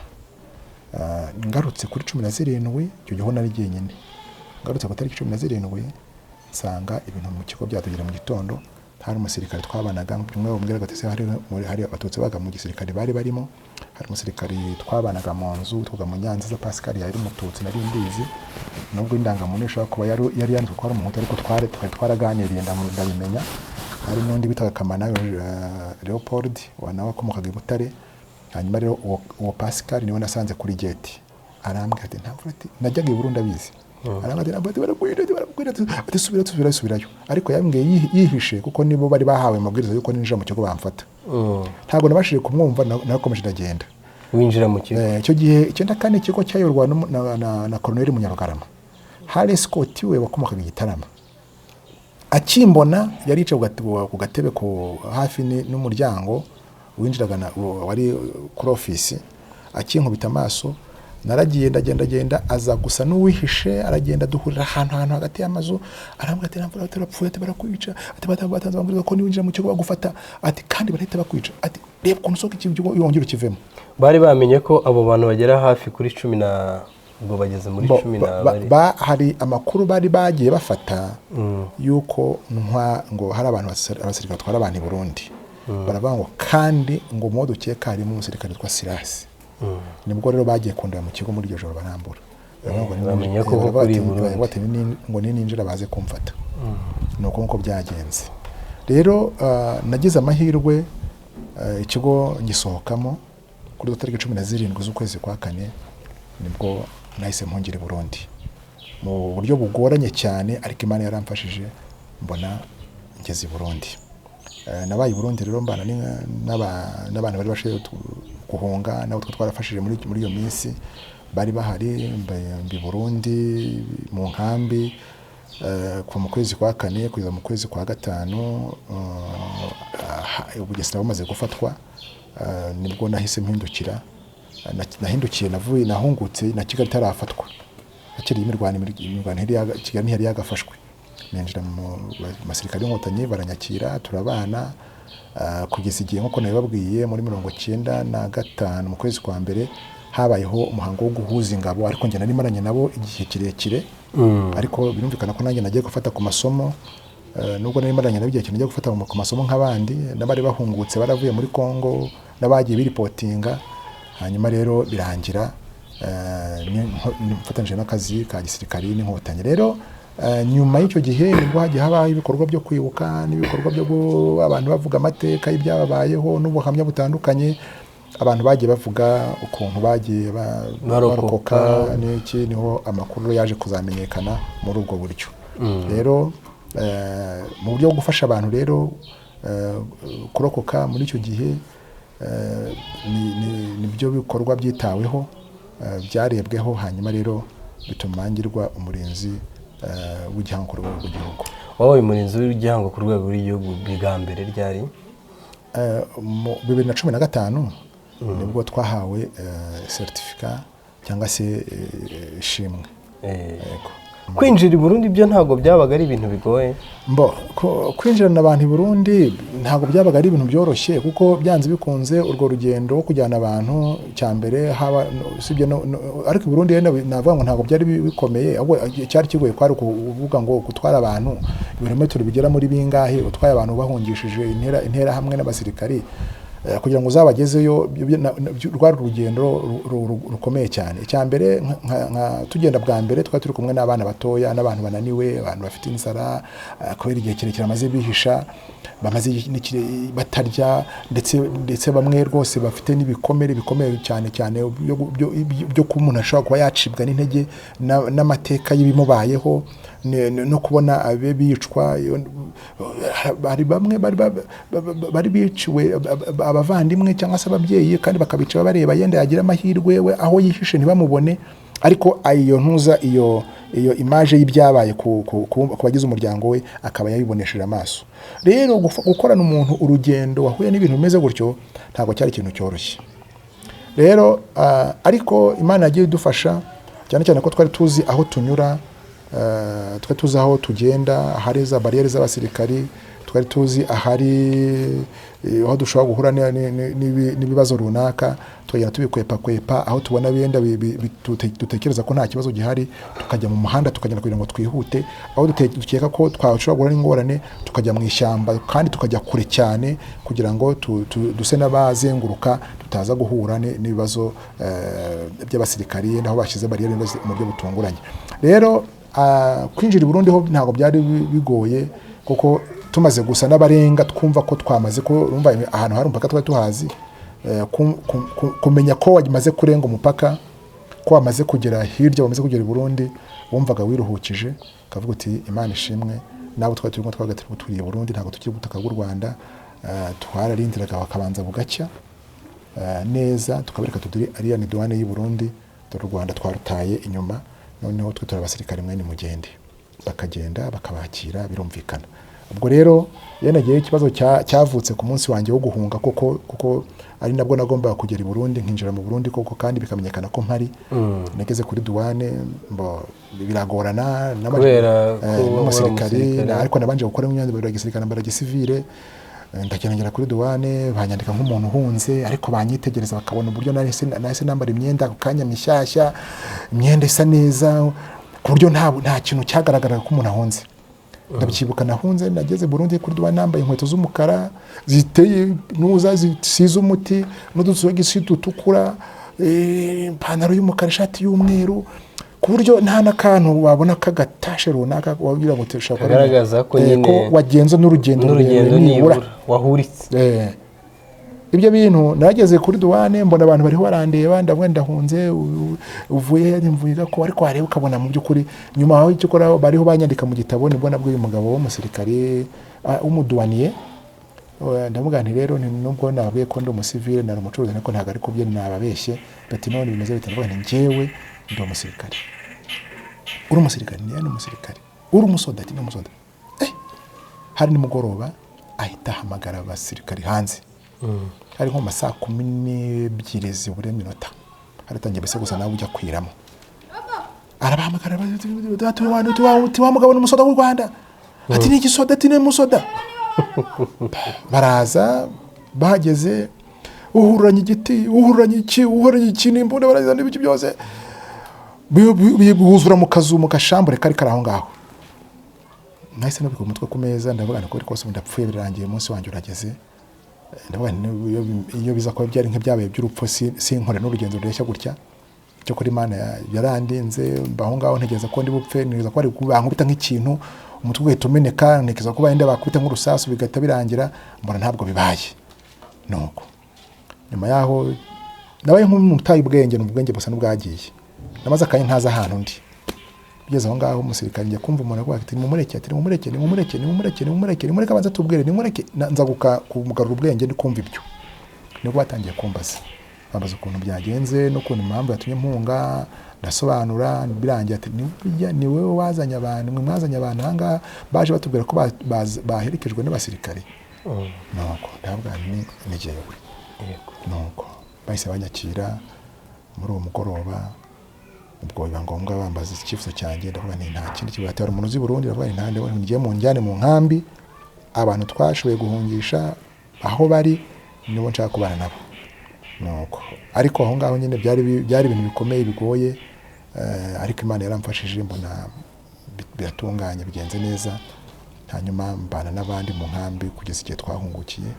Ngarutse kuri 17, icyo gihe ho nari jyenyine. Ngarutse ku itariki 17, nsanga ibintu mu kigo byatugera. Mu gitondo hari umusirikare twabanaga, umwe bamubwiraga ati: "Se hari Abatutsi baga mu gisirikare bari barimo?" Hari umusirikare twabanaga mu nzu witwaga Munyanziza Pascal, yari Umututsi, nari mbizi, nubwo indangamuntu ishobora kuba yari yanditswe ko ari Umuhutu, ariko twari twaraganiriye, ndabimenya. Hari n'undi witwaga Kamana Leopold, wa nawe wakomokaga i Butare. Hanyuma rero uwo Pascal niwe nasanze kuri gate, arambwira ati: "Nta mvura," ati najyaga i Burundi abizi. Arambwira ati: "Ntabwo," ati "barakwira," ati "barakwira," ati "subira, subira, subirayo." Ariko yambwiye yihishe, kuko nibo bari bahawe amabwiriza yuko ninjira mu kigo bamfata. Ntabwo nabashije kumwumva, narakomeje ndagenda. Winjira mu kigo. Icyo gihe 94 ikigo cyayoborwa na Colonel Munyarugarama. Hari escort we wakomokaga i Gitarama. Akimbona, yari yicaye ku gatebe ku hafi n'umuryango winjiraga wari kuri ofisi. Akinkubita amaso, naragiye, ndagenda genda, aza gusa n'uwihishe, aragenda, duhurira ahantu hagati y'amazu. Arambwira ati: "Nta mvura," ati "urapfuye," ati "barakwica," ati "batanze amabwiriza ko niwinjira mu kigo bagufata," ati "kandi barahita bakwica," ati "reba ukuntu usohoka iki kigo yongera ukivemo." Bari bamenye ko abo bantu bagera hafi kuri cumi na, ubwo bageze muri cumi na bari Hari amakuru bari bagiye bafata yuko ntwa ngo hari abantu abasirikare batwara abantu i Burundi. Baravuga ngo kandi ngo mu bo dukeka harimo umusirikare witwa Sirasi. Nibwo rero bagiye kundeba mu kigo muri iryo joro, barambura. Baravuga ngo Bamenya ko baravuga kuri ati- Burundi. Baravuga ati ngo nininjira baze kumfata. Ni uko nguko byagenze. Rero nagize amahirwe, ikigo ngisohokamo kuri tariki 17 z'ukwezi kwa kane. Nibwo nahise mpungira i Burundi mu buryo bugoranye cyane, ariko Imana yaramfashije mbona ngeze i Burundi. Nabaye i Burundi rero mbana n'abantu bari bashoboye guhunga, nabo twe twarafashije muri iyo minsi bari bahari. Mba i Burundi mu nkambi kuva mu kwezi kwa kane kugeza mu kwezi kwa gatanu. Ubugesera bumaze gufatwa, nibwo nahise mpindukira. Nahindukiye, navuye, nahungutse na Kigali itarafatwa, hakiri imirwano. Imirwano Kigali ntiyari yagafashwe. Ninjira mu basirikare b'Inkotanyi, baranyakira, turabana kugeza igihe, nk'uko nabibabwiye, muri 95 mu kwezi kwa mbere habayeho umuhango wo guhuza ingabo. Ariko njye nari maranye nabo igihe kirekire, ariko birumvikana ko nanjye nagiye gufata ku masomo. Nubwo nari maranye nabo igihe nagiye gufata ku masomo nk'abandi n'abari bahungutse baravuye muri Congo n'abagiye biripotinga. Hanyuma rero birangira mfatanyije n'akazi ka gisirikari n'Inkotanyi. Rero nyuma y'icyo gihe nibwo hagiye habaho ibikorwa byo kwibuka n'ibikorwa byo abantu bavuga amateka y'ibyababayeho n'ubuhamya butandukanye. Abantu bagiye bavuga ukuntu bagiye Barokoka. barokoka n'iki. Niho amakuru yaje kuzamenyekana muri ubwo buryo. Rero mu buryo bwo gufasha abantu rero kurokoka muri icyo gihe, nibyo bikorwa byitaweho, byarebweho. Hanyuma rero bituma ngirwa umurinzi w'igihango ku rwego rw'igihugu. Wabaye umurinzi w'igihango ku rwego rw'igihugu bwa mbere ryari? Mu 2015 nibwo twahawe certificat cyangwa se ishimwe. Yego. Kwinjira i Burundi byo ntabwo byabaga ari ibintu bigoye? Mbo kwinjirana abantu i Burundi ntabwo byabaga ari ibintu byoroshye, kuko byanze bikunze urwo rugendo rwo kujyana abantu, cya mbere haba usibye ariko i Burundi rero navuga ngo ntabwo byari bikomeye. Ahubwo cyari kigoye kwari ukuvuga ngo gutwara abantu ibirometero bigera muri bingahe, utwaye abantu bahungishije intera hamwe n'abasirikari, kugira ngo uzabagezeyo, rwari urugendo rukomeye cyane. Icya mbere, tugenda bwa mbere twari turi kumwe n'abana batoya n'abantu bananiwe, abantu bafite inzara kubera igihe kirekire bamaze bihisha, bamaze igihe batarya, ndetse bamwe rwose bafite n'ibikomere bikomeye cyane cyane byo kuba umuntu ashobora kuba yacibwa n'intege n'amateka y'ibimubayeho, no kubona abe bicwa. Hari bamwe bari biciwe abavandimwe cyangwa se ababyeyi, kandi bakabica bareba, yenda yagira amahirwe we aho yihishe ntibamubone, ariko iyo ntuza iyo image y'ibyabaye ku bagize umuryango we akaba yabibonesheje amaso. Rero gukorana umuntu urugendo wahuye n'ibintu bimeze gutyo ntabwo cyari ikintu cyoroshye. Rero ariko Imana yagiye idufasha, cyane cyane ko twari tuzi aho tunyura, twari tuzi aho tugenda, ahari za bariyeri z'abasirikari, twari tuzi ahari aho dushobora guhura n'ibibazo runaka, tukagenda tubikwepakwepa. Aho tubona benda dutekereza ko nta kibazo gihari, tukajya mu muhanda, tukagenda kugira ngo twihute. Aho dukeka ko twashobora guhura n'ingorane, tukajya mu ishyamba kandi tukajya kure cyane kugira ngo duse n'abazenguruka, tutaza guhura n'ibibazo by'abasirikari naho bashyize bariyeri mu buryo butunguranye. Rero kwinjira i Burundi ho ntabwo byari bigoye, kuko tumaze gusa n'abarenga twumva ko twamaze ko urumva ahantu hari umupaka twari tuhazi. Kumenya ko wamaze kurenga umupaka, ko wamaze kugera hirya, wamaze kugera i Burundi, wumvaga wiruhukije, ukavuga uti Imana ishimwe. Nabo twari turimo twabaga turi turiye Burundi, ntabwo tukiri ubutaka bw'u Rwanda. Twararindiraga bakabanza bugacya neza, tukabereka tuduri ariya ni douane y'u Burundi, dore u Rwanda twarutaye inyuma, noneho twe turi abasirikare, mwene mugende. Bakagenda bakabakira, birumvikana. Ubwo rero yenagiye ikibazo cyavutse ku munsi wanjye wo guhunga koko, kuko ari nabwo nagombaga kugera i Burundi, nkinjira mu Burundi koko, kandi bikamenyekana ko mpari. Nageze kuri douane mbo biragorana Kubera ko wari n'umusirikari, umusirikare. Ariko nabanje gukora imyenda ya gisirikare, nambara gisivile. Ndagenda ngera kuri douane, banyandika nk'umuntu uhunze, ariko banyitegereza bakabona uburyo nahise nambara imyenda ako kanya mishyashya, imyenda isa neza, ku buryo nta kintu cyagaragaraga ko umuntu ahunze. Ndabyibuka nahunze, nageze Burundi kuri douane nambaye inkweto z'umukara ziteye nuza zisize umuti n'udusogisi dutukura, ipantaro y'umukara, ishati y'umweru, ku buryo nta n'akantu wabona k'agatashe runaka wabwira ngo ushobora kuba ari Kagaragaza ko nyine ko wagenze n'urugendo n'urugendo rurerure nibura. Nibura wahuritse. Ibyo bintu, nageze kuri douane mbona abantu bariho barandeba, ndavuga ndahunze, uvuye he? Mvuye ko, ariko wareba ukabona mu by'ukuri nyuma aho icyo ukora bariho banyandika mu gitabo. Nibwo nabwiye umugabo w'umusirikare, w'umuduwaniye, ndavuga nti rero nubwo nababwiye ko ndi umusivile, nari umucuruzi, ariko ntabwo ariko byo nababeshye. Bati none bimeze bite? Ndavuga nti njyewe ndi umusirikare. Uri umusirikare? Ni umusirikare. Uri umusoda? Ati ni umusoda. Hari nimugoroba, ahita ahamagara abasirikari hanze. Hari nko mu ma saa 12 zibura iminota, haratangiye mbese gusa nawe ujya kwiramo. Arabahamagara, wa mugabo ni umusoda w'u Rwanda. Ati: "Ni igisoda." Ati: "Ni musoda." Baraza, bahageze uhuranye igiti, uhuranye iki, uhuranye iki n'imbunda, baraza n'ibiki byose buzura mu kazu, mu gashambure kari kari aho ngaho. Nahise nubika umutwe ku meza, ndavuga nti: "Kose ndapfuye, birangiye, umunsi wanjye urageze." Ndavuga nti: "Iyo biza kuba byari nk'ibyabaye by'urupfu, sinkore n'urugendo rureshya gutya." Cyo kuri Imana yarandinze, mba aho ngaho ntegereza ko ndi bupfe, ntegereza ko bari bankubita nk'ikintu umutwe ugahita umeneka, ntekereza ko benda bakubita nk'urusasu bigahita birangira. Mbona ntabwo bibaye. Nuko nyuma yaho nabaye nk'umuntu utaye ubwenge, ni ubwenge busa n'ubwagiye. Namaze akanya ntazi ahantu ndi. Ugeze aho ngaho umusirikare, njya kumva umuntu avuga ati: "Nimumureke." Ati: "Nimumureke, nimumureke, nimumureke, nimumureke, nimumureke abanze tubwire, nimumureke." Nza kumugarura ubwenge ndi kumva ibyo. Nibwo batangiye kumbaza, bambaza ukuntu byagenze n'ukuntu impamvu yatumye mpunga. Ndasobanura, birangiye ati: "Ni burya ni wowe wazanye abantu, mwe mwazanye abantu aha ngaha, baje batubwira ko baherekejwe n'abasirikare." Nuko ndavuga nti: "Ni jyewe." Nuko bahise banyakira muri uwo mugoroba. Ubwo biba ngombwa bambaza icyifuzo cyanjye, ndavuga nti: "Nta kindi kibazo." Hari umuntu uzi i Burundi? Ndavuga nti: "Nta." Ndavuga nti: "Ngiye munjyane mu nkambi, abantu twashoboye guhungisha aho bari nibo nshaka kubana nabo." Nuko ariko aho ngaho nyine byari ibintu bikomeye bigoye, ariko Imana yaramfashije, mbona biratunganye, bigenze neza. Hanyuma mbana n'abandi mu nkambi kugeza igihe twahungukiye.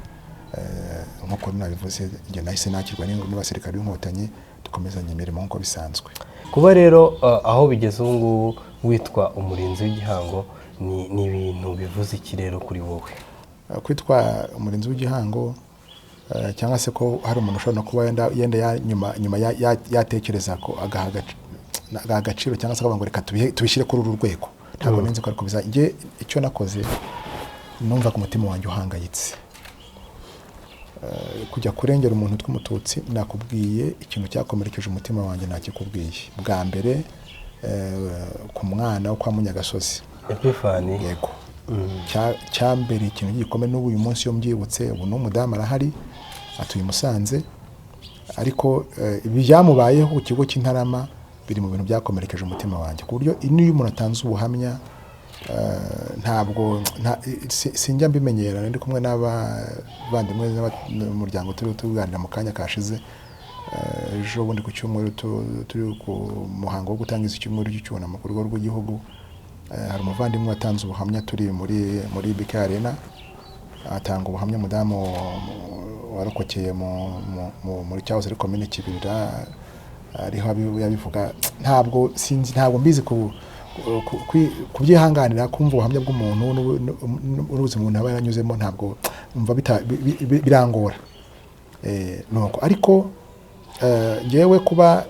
Nk'uko nabivuze, njye nahise nakirwa n'abasirikare b'Inkotanyi, dukomezanya imirimo nk'uko bisanzwe. Kuba rero aho bigeze ubu ngubu witwa umurinzi w'igihango, ni ibintu bivuze iki rero kuri wowe? Kwitwa umurinzi w'igihango, cyangwa se ko hari umuntu ushobora no kuba yenda nyuma yatekereza ko agaha agaciro, cyangwa se akavuga ngo: "Reka tubishyire kuri uru rwego," ntabwo nzi ko ariko biza. Njye icyo nakoze, numvaga umutima wanjye uhangayitse. Kujya kurengera umuntu w'Umututsi, nakubwiye ikintu cyakomerekeje umutima wanjye, nakikubwiye bwa mbere, ku mwana wo kwa Munyagasozi. Epifani. Yego. Cyambereye ikintu gikomeye. N'ubu uyu munsi iyo mbyibutse, ubu n'umudamu arahari, atuye i Musanze, ariko ibi byamubayeho ku kigo cy'Intarama biri mu bintu byakomerekeje umutima wanjye, ku buryo n'iyo umuntu atanze ubuhamya, ntabwo sinjya mbimenyera. Ndi kumwe n'abavandimwe n'umuryango, turi tuganira mu kanya kashize, ejo bundi ku cyumweru, turi ku muhango wo gutangiza icyumweru cy'icyunamo ku rwego rw'igihugu. Hari umuvandimwe watanze ubuhamya turi muri BK Arena, atanga ubuhamya, umudamu warokokeye muri cyahoze ari komine Kibirira, ariho yabivuga. Ntabwo sinzi, ntabwo mbizi kubyihanganira kumva ubuhamya bw'umuntu n'ubuzima umuntu aba yaranyuzemo. Ntabwo mva birangora. Nuko ariko njyewe kuba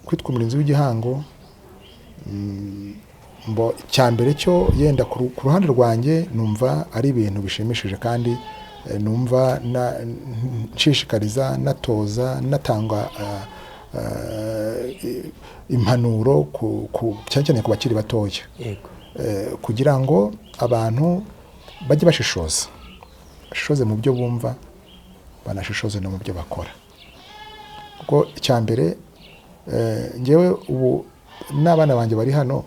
kwitwa umurinzi w'igihango, mbo cyambere cyo yenda ku ruhande rwanjye numva ari ibintu bishimishije, kandi numva nshishikariza, natoza, natanga impanuro cyane cyane ku bakiri batoya, kugira ngo abantu bajye bashishoza, bashishoze mu byo bumva, banashishoze no mu byo bakora. Kuko icya mbere, njyewe ubu n'abana banjye bari hano,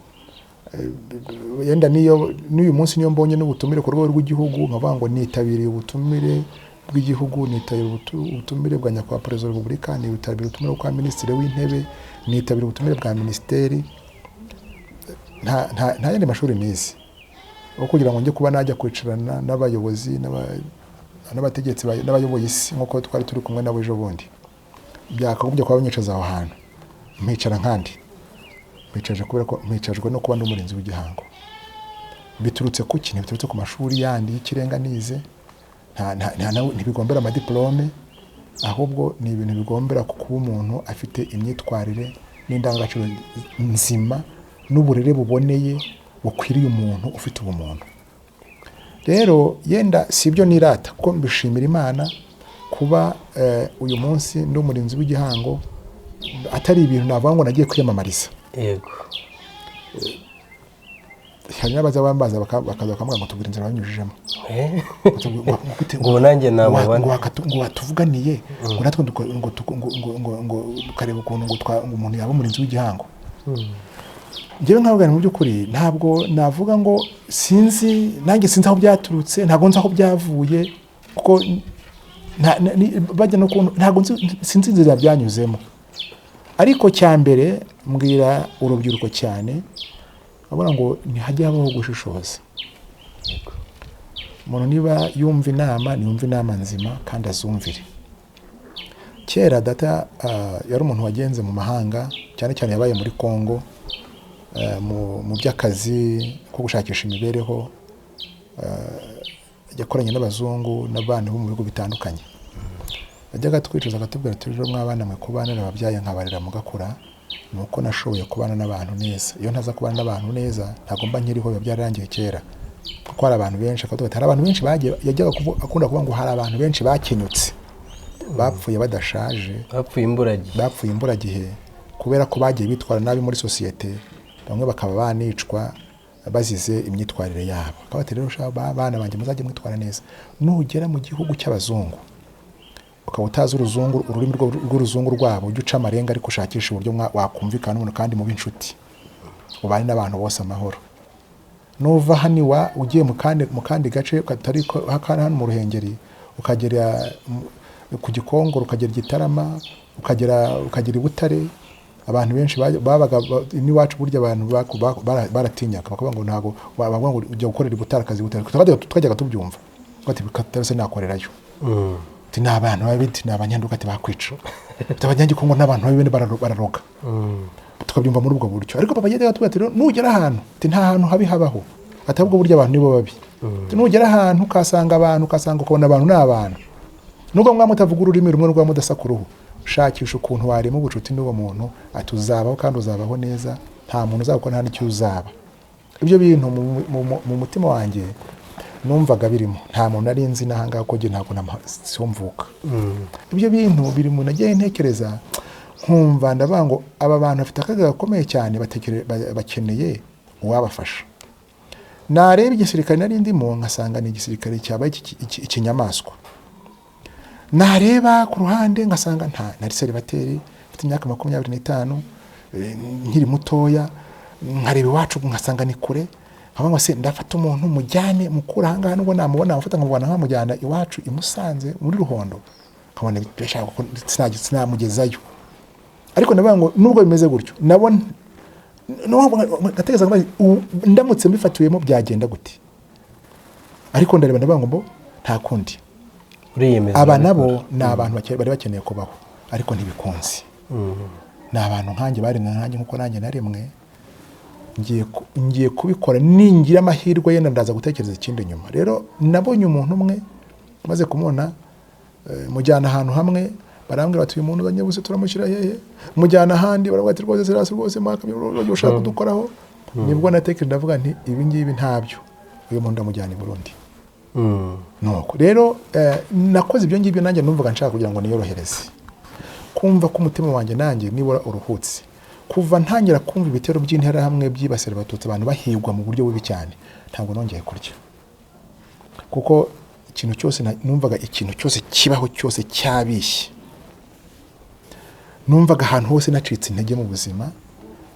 yenda niyo n'uyu munsi niyo mbonye n'ubutumire ku rwego rw'igihugu, nkavuga ngo nitabiriye ubutumire bw'igihugu, nitabiriye ubutumire bwa nyakubahwa Perezida wa Repubulika, nitabiriye ubutumire bwa Minisitiri w'Intebe, nitabiriye ubutumire bwa minisiteri, nta yandi mashuri nize aho kugira ngo njye kuba najya kwicarana n'abayobozi n'abategetsi n'abayoboye isi nk'uko twari turi kumwe nabo ejo bundi. Byakagombye kuba banyicaza aho hantu, mpicara nkandi mpicaje kubera ko mpicajwe no kuba ndi umurinzi w'igihango. Biturutse ku kintu, biturutse ku mashuri yandi y'ikirenga nize, ntibigombera amadiplome, ahubwo ni ibintu bigombera ku kuba umuntu afite imyitwarire n'indangagaciro nzima n'uburere buboneye bukwiriye umuntu ufite ubumuntu. Rero yenda si ibyo nirata, kuko mbishimira Imana kuba uyu munsi ndi umurinzi w'igihango, atari ibintu navuga ngo nagiye kwiyamamariza. Hari n'abaza bambaza bakaza bakamubwira ngo: "Tubwire inzira wanyujijemo." Ngo ubu nanjye namubona. Ngo watuvuganiye, ngo natwe ngo tukareba ukuntu ngo umuntu yaba umurinzi w'igihango. Njyewe nkababwira mu by'ukuri ntabwo navuga ngo sinzi, nanjye sinzi aho byaturutse, ntabwo nzi aho byavuye, kuko bajya no kuntu ntabwo sinzi inzira byanyuzemo. Ariko cya mbere mbwira urubyiruko cyane, abona ngo ntihajye habaho gushishoza. Umuntu niba yumva inama, niyumve inama nzima kandi azumvire. Kera data yari umuntu wagenze mu mahanga, cyane cyane yabaye muri Congo, mu by'akazi ko gushakisha imibereho, yakoranye n'abazungu n'abana bo mu bihugu bitandukanye. Yajyaga atwicaza akatubwira ati rero mwabana mwe, kubana nababyaye nkabarera mugakura, ni uko nashoboye kubana n'abantu neza. Iyo ntaza kubana n'abantu neza ntabwo mba nkiriho, biba byararangiye kera. Kuko hari abantu benshi, akavuga ati hari abantu benshi bagiye, yajyaga akunda kuvuga ngo hari abantu benshi bakenyutse, bapfuye badashaje, bapfuye imburagihe, kubera ko bagiye bitwara nabi muri sosiyete, bamwe bakaba banicwa bazize imyitwarire yabo. Akaba ati rero bana banjye muzajye mwitwara neza. Nugera mu gihugu cy'abazungu ukaba utazi uruzungu, ururimi rw'uruzungu rwabo, ujye uca amarenga ariko ushakisha uburyo wakumvikana n'umuntu kandi mube inshuti, ubane n'abantu bose amahoro. Nuva hano iwa ugiye mu kandi gace katari hano mu Ruhengeri, ukagera ku Gikongoro, ukagera Gitarama, ukagera i Butare, abantu benshi babaga n'iwacu burya abantu baratinyaga, bakavuga ngo ntago bavuga ngo ujya gukorera i Butare akazi i Butare. Twajyaga tubyumva bati Butare se nakorerayo, ati ni abantu babi, ni abanyanduga, ati bakwica, ati abanyagikongo n'abantu babi bararoga. Tukabyumva muri ubwo buryo. Ariko papa yajyaga atubwira ati nugera ahantu, ati nta hantu habi habaho, ati ahubwo burya abantu nibo babi. Ati nugera ahantu ukasanga abantu, ukasanga ukabona abantu ni abantu, nubwo mwaba mutavuga ururimi rumwe, nubwo mudasa ku ruhu, shakisha ukuntu warema ubucuti n'uwo muntu, ati uzabaho kandi uzabaho neza, nta muntu uzabukora nta n'icyo uzaba. Ibyo bintu mu mutima wanjye numvaga birimo, nta muntu nari nzi n'ahangaha ko njye ntabwo mvuka. Ibyo bintu biri mu nagiye ntekereza, nkumva ndavuga ngo aba bantu bafite akaga gakomeye cyane, bakeneye uwabafasha. Nareba igisirikare nari ndimo nkasanga ni igisirikare cyabaye ikinyamaswa. Nareba ku ruhande ngasanga nta nari seribateri, mfite imyaka 25, nkiri mutoya, nkareba iwacu ngasanga ni kure, nkavuga ngo se ndafata umuntu mujyane mukura ahangaha, nubwo namubona namufata nkamubona nkamujyana iwacu i Musanze muri Ruhondo, nkabona bishaka ko sinamugezayo. Ariko ndavuga ngo nubwo bimeze gutyo, nabona ngatekereza ngo ndamutse mbifatiwemo byagenda gute. Ariko ndareba ndavuga ngo nta kundi. Aba nabo ni abantu bari bakeneye kubaho, ariko ntibikunze. Ni abantu nkanjye baremwe nkanjye nkuko nanjye naremwe, ngiye kubikora ningira amahirwe yenda ndaza gutekereza ikindi nyuma. Rero nabonye umuntu umwe, maze kumubona mujyana ahantu hamwe, barambwira bati uyu muntu banyabuse turamushyira hehe, mujyana ahandi barambwira ati rwose Silas rwose mwaka ushaka kudukoraho. Nibwo natekereje ndavuga nti ibi ngibi ntabyo, uyu muntu ndamujyana i Burundi. Nuko rero nakoze ibyo ngibyo nanjye numvaga nshaka kugira ngo niyorohereze, kumva ko umutima wanjye nanjye nibura uruhutse. Kuva ntangira kumva ibitero by'interahamwe byibasira abatutsi, abantu bahigwa mu buryo bubi cyane, ntabwo nongeye kurya, kuko ikintu cyose numvaga ikintu cyose kibaho cyose cyabishye, numvaga ahantu hose nacitse intege mu buzima,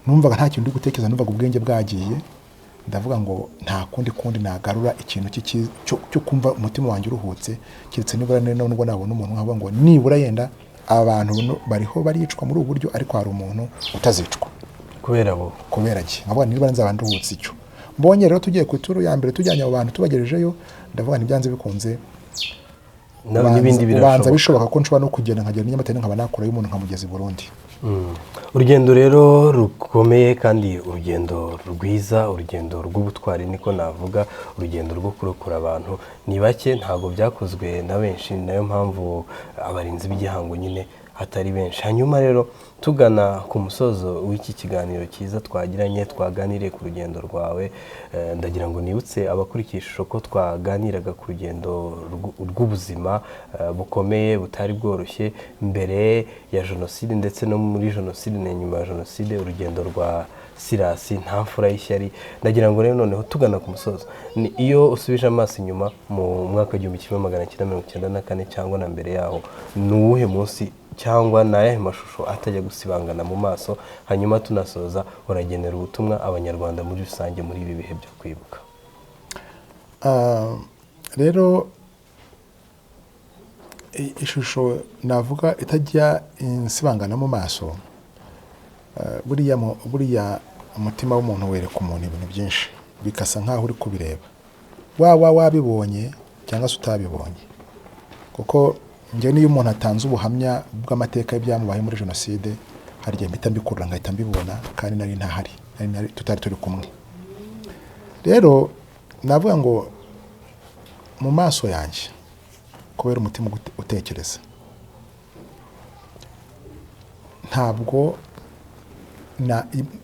numvaga nta kintu ndi gutekereza, numvaga ubwenge bwagiye. Ndavuga ngo nta kundi nagarura ikintu cyo kumva umutima wanjye uruhutse, keretse nibura nubwo nabona umuntu nkavuga ngo nibura yenda abantu bariho baricwa muri ubu buryo, ariko hari umuntu utazicwa kubera bo, kubera ki nkavuga nibura nzaba nduhutse icyo. Mbonye rero tugiye ku ituru ya mbere tujyanye abo bantu tubagejejeyo, ndavuga ntibyanze bikunze n'ibindi birashoboka, bishoboka ko nshobora no kugenda nkagera i Nyamatare nkaba nakurayo umuntu nkamugeza i Burundi. Urugendo rero rukomeye kandi urugendo rwiza, urugendo rw'ubutwari niko navuga, urugendo rwo kurokora abantu ni bake, ntabwo byakozwe na benshi, nayo mpamvu abarinzi b'igihango nyine atari benshi. Hanyuma rero tugana ku musozo w'iki kiganiro cyiza twagiranye, twaganiriye ku rugendo rwawe, ndagira ngo nibutse abakurikiye ishusho ko twaganiraga ku rugendo rw'ubuzima bukomeye butari bworoshye mbere ya jenoside ndetse no muri jenoside na nyuma ya jenoside, urugendo rwa Sirasi nta mfura y'ishyari. Ndagira ngo rero noneho tugana ku musozo, ni iyo usubije amaso inyuma mu mwaka 1994 cyangwa na mbere yaho, ni uwuhe munsi cyangwa ni ayahe mashusho atajya gusibangana mu maso? Hanyuma tunasoza, uragenera ubutumwa Abanyarwanda muri rusange muri ibi bihe byo kwibuka. Rero ishusho navuga itajya insibangana mu maso, buriya umutima w'umuntu wereka umuntu ibintu byinshi bigasa nkaho uri kubireba, waba wabibonye cyangwa se utabibonye. Kuko njye niyo umuntu atanze ubuhamya bw'amateka y'ibyamubaye muri jenoside, hari igihe mpita mbikurura nkahita mbibona, kandi nari ntahari, tutari turi kumwe. Rero navuga ngo mu maso yanjye, kubera umutima utekereza, ntabwo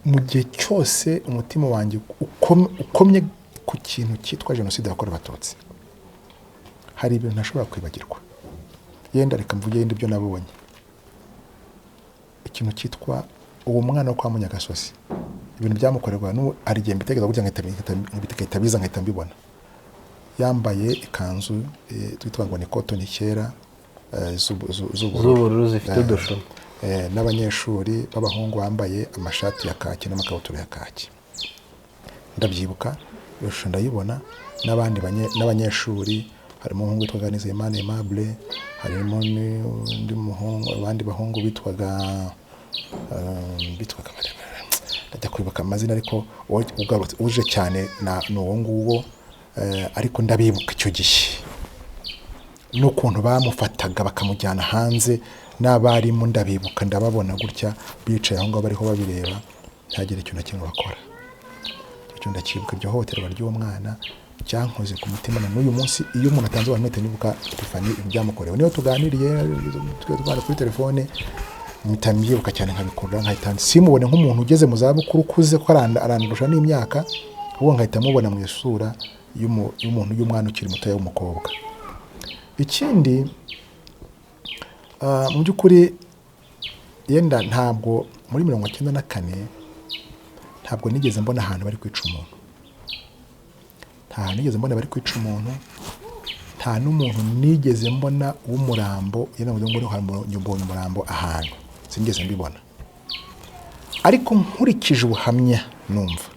mu gihe cyose umutima wanjye ukomye ku kintu cyitwa jenoside yakorewe Abatutsi, hari ibintu ntashobora kwibagirwa. Yenda reka mvuge yenda ibyo nabonye. Ikintu cyitwa uwo mwana wo kwa Munyagasozi, ibintu byamukorerwa n'ubu hari igihe mbitekereza gutya nkahita biza nkahita mbibona. Yambaye ikanzu twitwa ngo ni cotton kera, z'ubururu zifite udushumi, n'abanyeshuri b'abahungu bambaye amashati ya kaki n'amakabutura ya kaki. Ndabyibuka iyo shusho ndayibona, n'abandi n'abanyeshuri harimo umuhungu witwaga Nizeyimana Aimable, harimo n'undi muhungu, abandi bahungu bitwaga ndajya kwibuka amazina, ariko uje cyane ni uwo nguwo, ariko ndabibuka icyo gihe n'ukuntu bamufataga bakamujyana hanze, n'abarimu ndabibuka, ndababona gutya bicaye aho ngaho bariho babireba, ntagire ikintu na kimwe bakora. Icyo ndakibuka, iryo hohoterwa ry'uwo mwana cyankoze ku mutima na n'uyu munsi. Iyo umuntu atanze ubuhamya mpita nibuka Epifani ibyamukorewe. Niyo tuganiriye twana kuri telefone mpita mbyibuka cyane, nkabikurura, nkahita simubone nk'umuntu ugeze mu zabukuru ukuze, ko arandusha n'imyaka, ahubwo nkahita mubona mu isura y'umuntu y'umwana ukiri muto w'umukobwa. Ikindi mu by'ukuri yenda ntabwo muri 94 ntabwo nigeze mbona ahantu bari kwica umuntu, nta nigeze mbona bari kwica umuntu, nta n'umuntu nigeze mbona w'umurambo, yenda ngo mbonye umurambo ahantu, sinigeze mbibona. Ariko nkurikije ubuhamya numva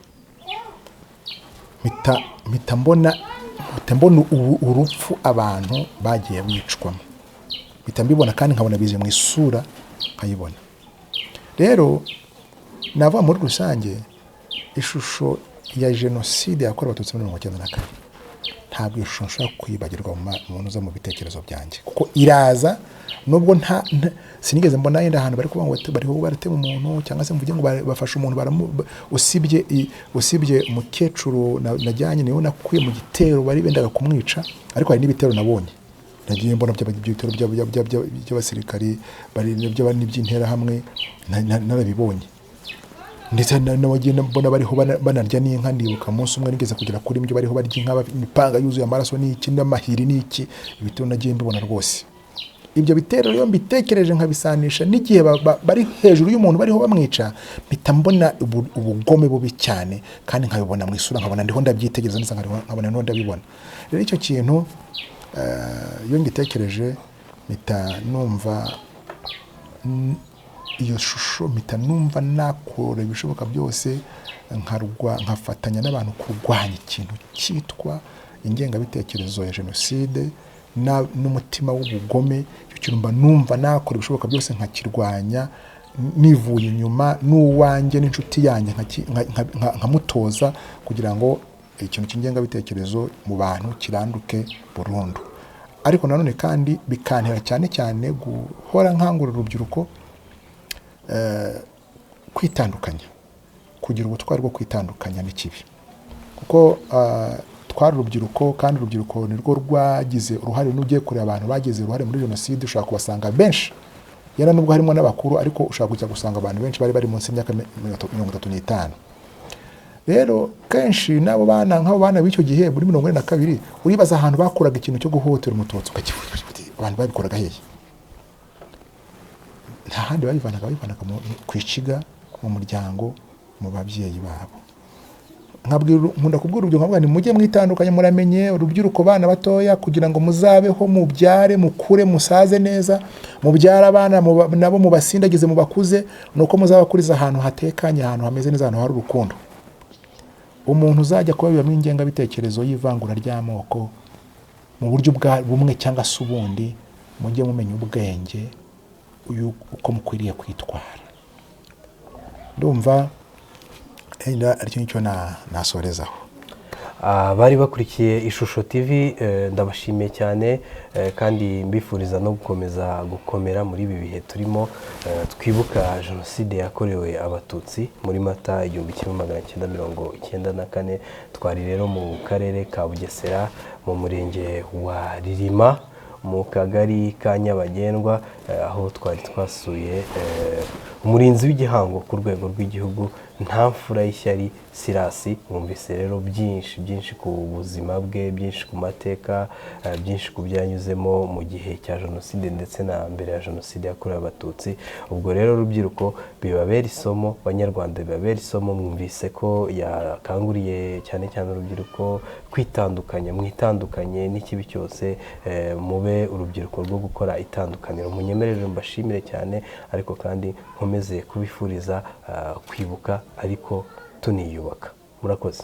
mpita mbona urupfu abantu bagiye bicwamo, mpita mbibona kandi nkabona bize mu isura nkayibona. Rero navuga muri rusange ishusho ya jenoside yakorewe Abatutsi muri 1994 ntabwo ishusho nshobora kwibagirwa mu ntuza mu bitekerezo byanjye, kuko iraza nubwo nta sinigeze mbona yenda ahantu bari kuvuga ngo bariho baratema umuntu, cyangwa se mvuge ngo bafashe umuntu usibye umukecuru najyanye niwe nakuye mu gitero bari bendaga kumwica, ariko hari n'ibitero nabonye nagiye mbona by'ibitero by'abasirikari bari n'iby'interahamwe narabibonye, ndetse n'abagiye mbona bariho banarya n'inka. Ndibuka umunsi umwe nigeze kugera kuri mbyo bariho barya inka, imipanga yuzuye amaraso n'iki n'amahiri n'iki, ibitero nagiye mbibona rwose. Ibyo bitero iyo mbitekereje nkabisanisha n'igihe bari hejuru y'umuntu bariho bamwica, mpita mbona ubugome bubi cyane, kandi nkabibona mu isura, nkabona ndiho ndabyitegereza neza, nkabona ndiho ndabibona. Rero icyo kintu iyo ngitekereje mpita numva iyo shusho, mpita numva nakora ibishoboka byose nkafatanya n'abantu kurwanya ikintu cyitwa ingengabitekerezo ya jenoside n'umutima w'ubugome. Icyo kintu mba numva nakora ibishoboka byose nkakirwanya nivuye inyuma, n'uwanjye n'inshuti yanjye nkamutoza kugira ngo ikintu cy'ingengabitekerezo mu bantu kiranduke burundu. Ariko nanone kandi bikantera cyane cyane guhora nkangurira urubyiruko kwitandukanya, kugira ubutwari bwo kwitandukanya n'ikibi, kuko twari urubyiruko, kandi urubyiruko nirwo rwagize uruhare. N'ugiye kureba abantu bagize uruhare muri jenoside ushobora kubasanga benshi, yera nubwo harimo n'abakuru, ariko ushobora kujya gusanga abantu benshi bari munsi y'imyaka 35. Rero kenshi n'abo bana, nk'abo bana b'icyo gihe muri 42, uribaza ahantu bakuraga ikintu cyo guhohotera Umututsi, ukakivuga abantu babikoraga hehe? Nta handi babivanaga, babivanaga ku ishiga, mu muryango, Mu babyeyi babo. Nkunda kubwira urubyiruko, nkavuga nti mujye mwitandukanye, muramenye urubyiruko, bana batoya, kugira ngo muzabeho, mubyare, mukure, musaze neza, mubyare abana nabo mubasindagize, mubakuze, ni uko muzabakuriza ahantu hatekanye, ahantu hameze neza, ahantu hari urukundo. Umuntu uzajya kubabibamo ingengabitekerezo y'ivangura ry'amoko mu buryo bwa bumwe cyangwa se ubundi, mujye mumenya ubwenge uyu uko mukwiriye kwitwara. Ndumva wenda aricyo ngicyo nasorezaho. Bari bakurikiye Ishusho TV, ndabashimiye cyane, kandi mbifuriza no gukomeza gukomera muri ibi bihe turimo, twibuka Jenoside yakorewe Abatutsi muri Mata 1994. Twari rero mu Karere ka Bugesera, mu Murenge wa Ririma, mu Kagari ka Nyabagendwa, aho twari twasuye umurinzi w'igihango ku rwego rw'igihugu, Nta Mfura y'Ishyari Sirasi. Mwumvise rero byinshi byinshi ku buzima bwe, byinshi ku mateka, byinshi ku byo yanyuzemo mu gihe cya Jenoside ndetse na mbere ya Jenoside yakorewe Abatutsi. Ubwo rero rubyiruko, bibabera isomo, Banyarwanda, bibabera isomo. Mwumvise ko yakanguriye cyane cyane urubyiruko kwitandukanya, mwitandukanye n'ikibi cyose, mube urubyiruko rwo gukora itandukaniro. Munyemerere mbashimire cyane, ariko kandi nkomeze kubifuriza kwibuka ariko tuniyubaka. Murakoze.